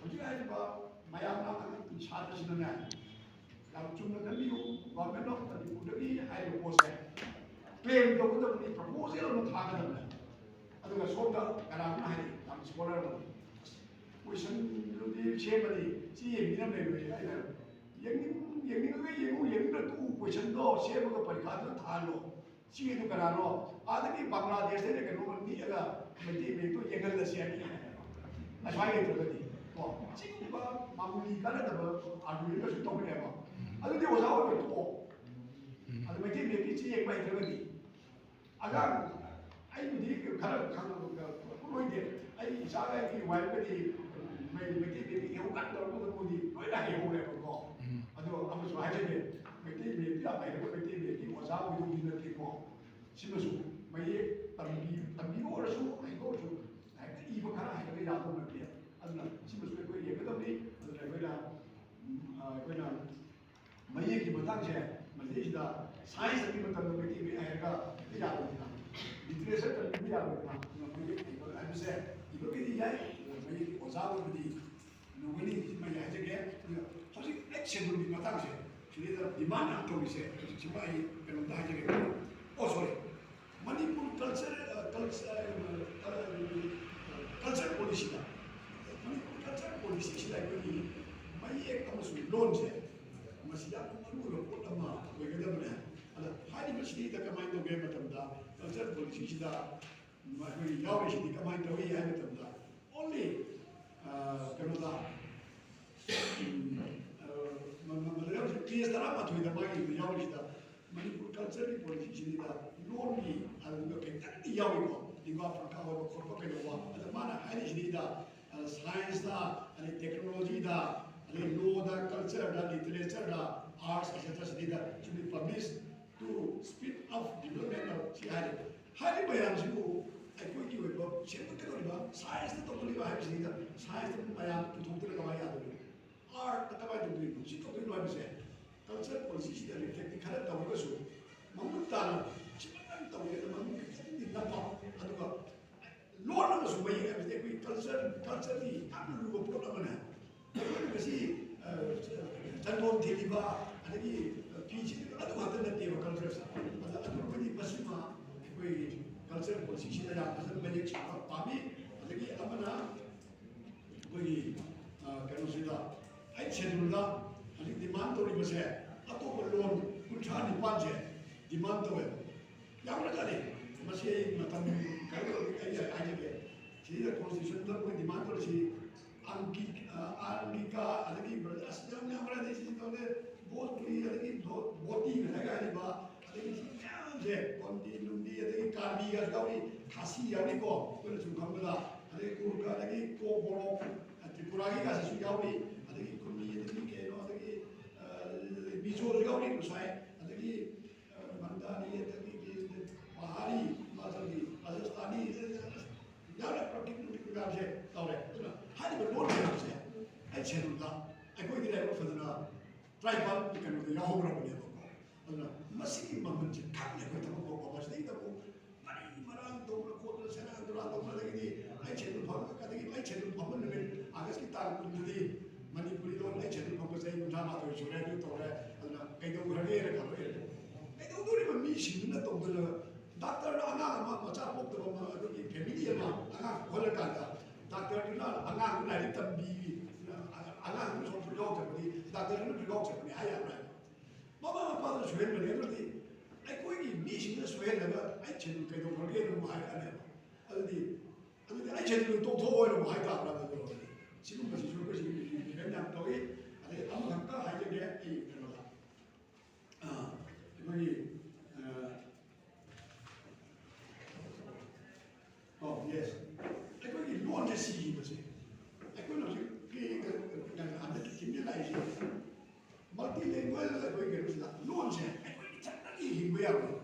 ꯍꯧꯖꯤꯛ ꯍꯥꯏꯔꯤꯕ ꯃꯌꯥꯝꯅ ꯁꯥꯇ꯭ꯔꯁꯤꯡꯅꯅꯦ ꯌꯥꯝ ꯆꯨꯝꯅ ꯈꯟꯕꯤꯌꯨ꯫ Government of ꯃꯅꯤꯄꯨꯔꯗꯒꯤ ꯍꯥꯏꯔꯤꯕ ꯄꯣꯠꯁꯦ claim ꯇꯧꯒꯗꯕꯅꯤ, proposal ꯑꯃ ꯊꯥꯒꯗꯕꯅꯤ꯫ ꯑꯗꯨꯒ ꯁꯣꯝꯗ ꯀꯅꯥꯒꯨꯝꯕ ꯍꯥꯏꯔꯤ, ꯌꯥꯝ scholar ꯑꯃ, "ꯑꯁ, questionꯗꯨꯗꯤ ꯁꯦꯝꯃꯗꯤ ꯁꯤ ꯌꯦꯡꯕꯤꯅꯕ ꯂꯩꯔꯣꯏ" ꯍꯥꯏꯅ꯫ ꯌꯦꯡꯅꯤꯡ-, ꯌꯦꯡꯅꯤꯡꯉꯒ ꯌꯦꯡꯉꯨ, ꯌꯦꯡꯅꯤꯡꯗ꯭ꯔ ꯇꯣꯛꯎ, questionꯗꯣ ꯁꯦꯝꯃꯒ ꯄꯔꯤꯈꯥꯗꯨꯗ ꯊꯥꯍꯜꯂꯣ꯫ ꯁꯤꯒꯤꯗꯨ ꯀꯅꯥꯅꯣ? ꯑꯥꯗꯒꯤ ꯕꯪꯒ꯭ꯂꯥꯗꯦꯁꯇꯩꯅ ꯀꯩꯅꯣꯝꯃ ꯅꯤꯛꯑꯒ ꯃꯩꯇꯩ ꯃꯌꯦꯛꯇꯣ ꯌꯦꯡꯍꯜꯂꯁꯤ ꯍꯥꯏꯕꯅꯤ꯫ ꯑꯁ꯭ꯋꯥꯏ ꯂꯩꯇ꯭ꯔꯒꯗꯤ꯫ ꯀꯣ, ꯁꯤꯒꯨꯝꯕ ꯃꯥꯃꯨꯂꯤ ꯀꯥꯟꯅꯗꯕ argumentꯒꯁꯨ ꯇꯧꯔꯛꯑꯦꯕ꯫ ꯑꯗꯨꯗꯤ ꯑꯣꯖꯥ ꯑꯣꯏꯕ ꯇꯣꯛꯑꯣ꯫ ꯑꯗꯨ ꯃꯩꯇꯩ ꯃꯌꯦꯛꯀꯤ ꯆꯦ ꯌꯦꯡꯕ ꯍꯩꯇ꯭ꯔꯒꯗꯤ꯫ ꯑꯉꯥꯡ, ꯑꯩꯕꯨꯗꯤ ꯈꯔ ꯈꯪꯕ ꯂꯣꯏꯗꯦ꯫ ꯑꯩ ꯏꯆꯥꯒ ꯑꯩꯒꯤ wife ꯀꯗꯤ ꯃꯩ-, ꯃꯩꯇꯩ ꯃꯌꯦꯛꯀꯤ ꯏꯍꯧ ꯀꯟꯅ ꯇꯧꯔꯛꯄꯗꯕꯨꯗꯤ ꯂꯣꯏꯅ ꯍꯩꯍꯧꯔꯦꯕꯀꯣ꯫ ꯑꯗꯣ ꯑꯃꯁꯨ ꯍꯥꯏꯖꯒꯦ, ꯃꯩꯇꯩ ꯃꯌꯦꯛꯇꯤ ꯌꯥꯝ ꯍꯩꯔꯒ ꯃꯩꯇꯩ ꯃꯌꯦꯛꯀꯤ ꯑꯣꯖꯥ ꯑꯣꯏꯗꯧꯗꯤ ꯅꯠꯇꯦꯀꯣ꯫ ꯁꯤꯃꯁꯨ ꯃꯌꯦꯛ ꯇꯝꯕꯤ-, ꯇꯝꯕꯤꯕ ꯑꯣꯏꯔꯁꯨ, ꯍꯩꯕ ꯑꯣꯏꯔꯁꯨ, ꯍꯦꯛꯇ ꯏꯕ ꯈꯔ ꯍꯩꯔꯒ ꯌꯥꯗꯧ ꯅꯠꯇꯦ꯫ ꯑꯗꯨꯅ ꯁꯤꯃꯁꯨ ꯑꯩꯈꯣꯏ ꯌꯦꯡꯒꯗꯕꯅꯤ꯫ ꯑꯗꯨꯅ ꯑꯩꯈꯣꯏꯅ, ꯎꯝ, ꯑ, ꯑꯩꯈꯣꯏꯅ ꯃꯌꯦꯛꯀꯤ ꯃꯇꯥꯡꯁꯦ ꯃꯁꯤꯗꯩꯁꯤꯗ science ꯇꯝꯕ ꯃꯇꯝꯗ ꯃꯩꯇꯩ ꯃꯌꯦꯛ ꯍꯩꯔꯒ ꯍꯦꯛꯇ ꯌꯥꯗꯕꯅꯤꯅ, literature ꯇꯝꯕꯤꯕ ꯌꯥꯗꯕꯅꯤꯅ, ꯑꯗꯨꯅ ꯃꯌꯦꯛ ꯍꯩꯕ ꯍꯥꯏꯕꯁꯦ ꯏꯕꯒꯤꯗꯤ ꯌꯥꯏ, ꯑꯗꯨꯒ ꯃꯌꯦꯛꯀꯤ ꯑꯣꯖꯥ ꯑꯣꯏꯕꯗꯤ ꯂꯨꯒꯅꯤ꯫ ꯁꯤꯃ ꯑꯩ ꯍꯥꯏꯖꯒꯦ꯫ ꯑꯗꯨꯒ ꯍꯧꯖꯤꯛ eighth scheduleꯒꯤ ꯃꯇꯥꯡꯁꯦ, ꯁꯤꯗꯩꯗ demand ꯌꯥꯝ ꯇꯧꯔꯤꯁꯦ, ꯍꯧꯖꯤꯛꯁꯤꯃ ꯑꯩ ꯀꯩꯅꯣꯝꯇ ꯍꯥꯏꯖꯒꯦ꯫ ꯑꯣ, sorry, ꯃꯅꯤꯄꯨꯔ culture, ꯑ, culture, ꯑ, culture policyꯗ, ꯃꯅꯤꯄꯨꯔ culture policyꯁꯤꯗ ꯑꯩꯈꯣꯏꯒꯤ ꯃꯌꯦꯛ ꯑꯃꯁꯨꯡ ꯂꯣꯟꯁꯦ ꯃꯁꯤ ꯌꯥꯝꯅ ꯃꯔꯨ ꯑꯣꯏꯕ ꯄꯣꯠ ꯑꯃ ꯑꯣꯏꯒꯗꯕꯅꯦ꯫ ꯑꯗ ꯍꯥꯏꯔꯤꯕꯁꯤꯗꯩꯗ ꯀꯃꯥꯏꯅ ꯇꯧꯒꯦ ꯍꯥꯏꯕ ꯃꯇꯝꯗ, ꯀꯜꯆꯔ ꯄꯣꯂꯤꯁꯤꯁꯤꯗ ꯑꯩꯈꯣꯏꯒꯤ ꯌꯥꯎꯔꯤꯁꯤꯗꯤ ꯀꯃꯥꯏꯅ ꯇꯧꯏ ꯍꯥꯏꯕ ꯃꯇꯝꯗ, ꯑꯣꯟꯂꯤ ꯀꯩꯅꯣꯗ ꯄꯦꯖ ꯇꯔꯥꯃꯥꯊꯣꯏꯗ ꯃꯥꯒꯤ ꯌꯥꯎꯔꯤꯁꯤꯗ ꯃꯅꯤꯄꯨꯔ ꯀꯜꯆꯔꯒꯤ ꯄꯣꯂꯤꯁꯤꯁꯤꯗ ꯂꯣꯟꯒꯤ ꯑꯗꯨꯒ ꯈꯤꯇꯪꯗꯤ ꯌꯥꯎꯏꯀꯣ, ꯂꯤꯕꯥ ꯐꯔꯀꯥ ꯑꯣꯏꯕ ꯈꯣꯠꯄ ꯀꯩꯗꯧꯕ꯫ ꯑꯗ ꯃꯥꯅ ꯍꯥꯏꯔꯤꯁꯤꯗꯩꯗ ꯁꯥꯏꯟꯁꯇ, ꯑꯗꯩ ꯇꯦꯛꯅꯣꯂꯣꯖꯤꯗ, ꯑꯗꯩ ꯂꯣꯗ, ꯀꯜꯆꯔꯗ, ꯂꯤꯇꯔꯦꯆꯔꯗ, ꯑꯥꯔꯠꯁ, ꯑꯦꯠꯁꯦꯇ꯭ꯔꯥ ꯁꯤꯗꯩꯗ should be published to speed of development of ꯁꯤ ꯍꯥꯏꯔꯦ꯫ ꯍꯥꯏꯔꯤꯕ ꯃꯌꯥꯝꯁꯤꯕꯨ ꯑꯩꯈꯣꯏꯒꯤ ꯑꯣꯏꯕ ꯁꯦꯝꯒꯠꯀꯗꯧꯔꯤꯕ ꯁꯥꯏꯟꯁꯇ ꯇꯧꯒꯗꯧꯔꯤꯕ ꯍꯥꯏꯕꯁꯤꯗꯩꯗ ꯁꯥꯏꯟꯁꯇ ꯃꯌꯥꯝ ꯄꯨꯊꯣꯛꯇꯅ ꯀꯃꯥꯏꯅ ꯌꯥꯗꯣꯏꯅꯣ? ꯑꯥꯔꯠꯇ ꯀꯃꯥꯏꯅ ꯇꯧꯗꯣꯏꯅꯣ? ꯁꯤ ꯇꯧꯗꯣꯏꯅꯣ ꯍꯥꯏꯕꯁꯦ ꯀꯜꯆꯔ ꯄꯣꯂꯤꯁꯤꯁꯤꯗ ꯔꯤꯐ꯭ꯂꯦꯛꯇꯤ ꯈꯔ ꯇꯧꯔꯒꯁꯨ ꯃꯃꯨꯠ ꯇꯥꯅ ꯁꯤꯃꯇꯪ ꯇꯧꯒꯦꯅ ꯃꯃꯨꯠ ꯈꯤꯇꯪꯗꯤ ꯅꯞꯄ, ꯑꯗꯨꯒ ꯂꯣꯟ ꯑꯃꯁꯨ ꯃꯌꯦꯛ ꯍꯥꯏꯕꯁꯤꯗꯤ ꯑꯩꯈꯣꯏ ꯀꯜꯆꯔ, ꯀꯜꯆꯔꯒꯤ ꯌꯥꯝꯅ ꯂꯨꯕ ꯄꯣꯠ ꯑꯃꯅꯦ꯫ ꯑꯩꯈꯣꯏꯅ ꯉꯁꯤ ꯆꯟꯗꯣꯟ ꯊꯤꯜꯂꯤꯕ, ꯑꯗꯒꯤ ꯐꯤ ꯁꯤꯠꯂꯤꯕ, ꯑꯗꯨ ꯉꯥꯛꯇ ꯅꯠꯇꯦꯕ ꯀꯜꯆꯔꯁꯦ꯫ ꯑꯗ ꯑꯗꯨ ꯑꯩꯈꯣꯏꯗꯤ ꯃꯁꯤꯃ ꯑꯩꯈꯣꯏꯒꯤ ꯀꯜꯆꯔ ꯄꯣꯂꯤꯁꯤꯁꯤꯗ ꯌꯥꯝ ꯐꯖꯅ ꯃꯌꯦꯛ ꯁꯦꯡꯕ ꯄꯥꯝꯃꯤ꯫ ꯑꯗꯒꯤ ꯑꯃꯅ ꯑꯩꯈꯣꯏꯒꯤ ꯀꯩꯅꯣꯁꯤꯗ, ꯑꯩꯠ ꯁꯦꯗꯨꯜꯗ ꯍꯧꯖꯤꯛ ꯗꯤꯃꯥꯟ ꯇꯧꯔꯤꯕꯁꯦ, ꯑꯇꯣꯞꯄ ꯂꯣꯟ ꯀꯨꯟꯊ꯭ꯔꯥ ꯅꯤꯄꯥꯟꯁꯦ ꯗꯤꯃꯥꯟ ꯇꯧꯋꯦ꯫ ꯌꯥꯝꯈ꯭ꯔꯖꯥꯠꯅꯤ꯫ ꯃꯁꯤ ꯑꯩ ꯃꯇꯝ ꯀꯩꯅꯣ ꯇꯧꯔꯗꯤ ꯑꯩ ꯍꯥꯏꯖꯒꯦ꯫ ꯁꯤꯗ ꯀꯣꯟꯁꯇꯤꯇ꯭ꯌꯨꯁꯟꯗ ꯑꯩꯈꯣꯏ ꯗꯤꯃꯥꯟ ꯇꯧꯔꯤꯁꯤ ꯑꯪꯒꯤ-, ꯑ, ꯑꯪꯒꯤꯀꯥ, ꯑꯗꯒꯤ ꯕ꯭ꯔꯖ-, ꯑꯁ, ꯌꯥꯝ ꯌꯥꯝꯈ꯭ꯔꯦ꯫ ꯑꯗꯩ ꯁꯤ ꯇꯧꯔꯦ, ꯚꯣꯖꯄꯨꯔꯤ, ꯑꯗꯒꯤ ꯙꯣ-, ꯙꯣꯇꯤ ꯉꯁꯥꯏ ꯍꯥꯏꯔꯤꯕ, ꯑꯗꯒꯤ ꯁꯤ ꯃꯌꯥꯝꯁꯦ, ꯀꯣꯟꯗꯤ, ꯂꯨꯡꯗꯤ, ꯑꯗꯒꯤ ꯀꯥꯔꯕꯤꯒꯁꯨ ꯌꯥꯎꯔꯤ, ꯈꯥꯁꯤ ꯌꯥꯎꯔꯤꯀꯣ, ꯑꯩꯈꯣꯏꯅ ꯁꯨꯝ ꯈꯪꯕꯗ, ꯑꯗꯒꯤ ꯀꯨꯔꯀꯥ, ꯑꯗꯒꯤ ꯀꯣꯛ ꯕꯣꯔꯣꯛ, ꯇ꯭ꯔꯤꯄꯨꯔꯥꯒꯤ ꯀꯥꯁꯤꯁꯨ ꯌꯥꯎꯔꯤ, ꯑꯗꯒꯤ ꯀꯨꯝꯃꯤ, ꯑꯗꯒꯤ ꯀꯩꯅꯣ, ꯑꯗꯒꯤ, ꯑ, ꯃꯤꯖꯣꯁꯨ ꯌꯥꯎꯔꯤ ꯉꯁꯥꯏ, ꯑꯗꯒꯤ ꯃꯟꯗꯥꯔꯤ, ꯑꯗꯒꯤ ꯄꯍꯥꯔꯤ, ꯍꯤꯃꯥꯆꯜꯒꯤ, ꯔꯥꯖꯁꯊꯥꯅꯤ, ꯌꯥꯝꯅ ꯄ꯭ꯔꯀꯤꯇꯤꯛ ꯃꯌꯥꯝꯁꯦ ꯇꯧꯔꯦ꯫ ꯑꯗꯨꯅ ꯍꯥꯏꯔꯤꯕ ꯂꯣꯟ ꯃꯌꯥꯝꯁꯦ ꯑꯩꯠ ꯁꯦꯗꯨꯜꯗ ꯑꯩꯈꯣꯏꯗꯤ ꯂꯥꯏꯕꯛ ꯐꯗꯅ ꯇ꯭ꯔꯥꯏꯕꯦꯜ ꯀꯩꯅꯣꯗ ꯌꯥꯎꯍꯧꯔꯕꯅꯦꯕꯀꯣ꯫ ꯑꯗꯨꯅ ꯃꯁꯤꯒꯤ ꯃꯃꯜꯁꯦ ꯈꯪꯅ ꯑꯩꯈꯣꯏ ꯊꯕꯛ ꯇꯧꯕ ꯃꯁꯤꯗꯩꯗ ꯑꯃꯨꯛ ꯃꯔꯤ ꯃꯔꯥꯡ ꯇꯧꯗꯅ ꯈꯣꯠꯇꯅ ꯁꯦꯔꯥꯟ ꯇꯨꯔꯥꯟ ꯇꯧꯗꯅ, ꯑꯗꯒꯤꯗꯤ ꯑꯩꯠ ꯁꯦꯗꯨꯜ ꯐꯪ-, ꯑꯗꯒꯤ ꯑꯩꯠ ꯁꯦꯗꯨꯜ ꯐꯪꯕ ꯅꯨꯃꯤꯠ ꯑꯥꯒꯁꯀꯤ ꯇꯥꯡ ꯀꯨꯟꯗꯗꯤ ꯃꯅꯤꯄꯨꯔꯤ ꯂꯣꯟ ꯑꯩꯠ ꯁꯦꯗꯨꯜ ꯐꯪꯕ ꯆꯍꯤ ꯀꯨꯟꯊ꯭ꯔꯥ ꯃꯥꯊꯣꯏ ꯁꯨꯔꯦ, ꯑꯗꯨ ꯇꯧꯔꯦ꯫ ꯑꯗꯨꯅ ꯀꯩꯗꯧꯈ꯭ꯔꯒꯦꯅ ꯈꯜꯂꯛꯑꯦ꯫ ꯀꯩꯗꯧꯗꯣꯔꯤꯕ ꯃꯤꯁꯤꯡꯗꯨꯅ ꯇꯧꯗꯅ ꯗꯥꯛꯇꯔꯅ ꯑꯉꯥꯡ ꯑꯃ, ꯃꯆꯥ ꯄꯣꯛꯇꯕ ꯑꯃ, ꯑꯗꯨꯒꯤ ꯐꯦꯃꯤꯂꯤ ꯑꯃ ꯑꯉꯥꯡ ꯄꯣꯛꯍꯜꯂꯀꯥꯟꯗ ꯗꯥꯛꯇꯔꯗꯨꯅ ꯑꯉꯥꯡꯗꯨ ꯂꯥꯏꯔꯤꯛ ꯇꯝꯕꯤ, ꯑꯉꯥꯡꯗꯨꯅ ꯁꯣꯛꯄ ꯌꯥꯎꯗ꯭ꯔꯕꯗꯤ ꯗꯥꯛꯇꯔꯗꯨꯅ ꯌꯥꯎꯗ꯭ꯔꯕꯅꯤ ꯍꯥꯏ ꯌꯥꯕ꯭ꯔꯥ? ꯃꯃꯥ ꯃꯄꯥꯗꯨꯅ ꯁꯣꯏꯍꯟꯕꯅꯦ꯫ ꯑꯗꯨꯗꯤ ꯑꯩꯈꯣꯏꯒꯤ ꯃꯤꯁꯤꯡꯗ ꯁꯣꯏꯍꯜꯂꯒ ꯑꯩ ꯁꯦꯗꯨꯜ ꯀꯩꯗꯧꯈ꯭ꯔꯒꯦꯅ ꯑꯃꯨꯛ ꯍꯥꯏꯔꯛꯑꯅꯦꯕ꯫ ꯑꯗꯨꯗꯤ ꯑꯗꯨꯗꯤ ꯑꯩ ꯁꯦꯗꯨꯜ ꯇꯣꯛꯊꯣꯛꯑꯣ ꯍꯥꯏꯅ ꯑꯃꯨꯛ ꯍꯥꯏꯇꯥꯕ꯭ꯔꯥ? ꯑꯗꯨ ꯇꯧꯔꯗꯤ ꯁꯤꯒꯨꯝꯕꯁꯤꯁꯨ ꯑꯩꯈꯣꯏ ꯁꯤꯒꯤ ꯗꯤꯐꯦꯟ ꯌꯥꯝ ꯇꯧꯏ꯫ ꯑꯗꯩ ꯑꯃꯈꯛꯇ ꯍꯥꯏꯖꯒꯦ ꯑꯩ ꯀꯩꯅꯣꯗ, ꯑꯥ, ꯑꯩꯈꯣꯏꯒꯤ, ꯑꯥ, ꯑꯣ, ꯌꯦꯁ꯫ ꯑꯩꯈꯣꯏꯒꯤ ꯂꯣꯟꯁꯦ ꯁꯤꯈꯤꯕꯁꯦ, ꯑꯩꯈꯣꯏꯅ ꯍꯧꯖꯤꯛꯀꯤ ꯍꯟꯗꯛꯀꯤ ꯊꯤꯝꯗ ꯂꯥꯛꯏꯁꯦ, ꯃꯜꯇꯤ ꯂꯦꯡꯒ꯭ꯋꯦꯖ ꯑꯩꯈꯣꯏ ꯀꯩꯅꯣꯁꯤꯗ ꯂꯣꯟꯁꯦ ꯑꯩꯈꯣꯏ ꯏꯊꯟꯗꯒꯤ ꯍꯤꯡꯕ ꯌꯥꯔꯣꯏ꯫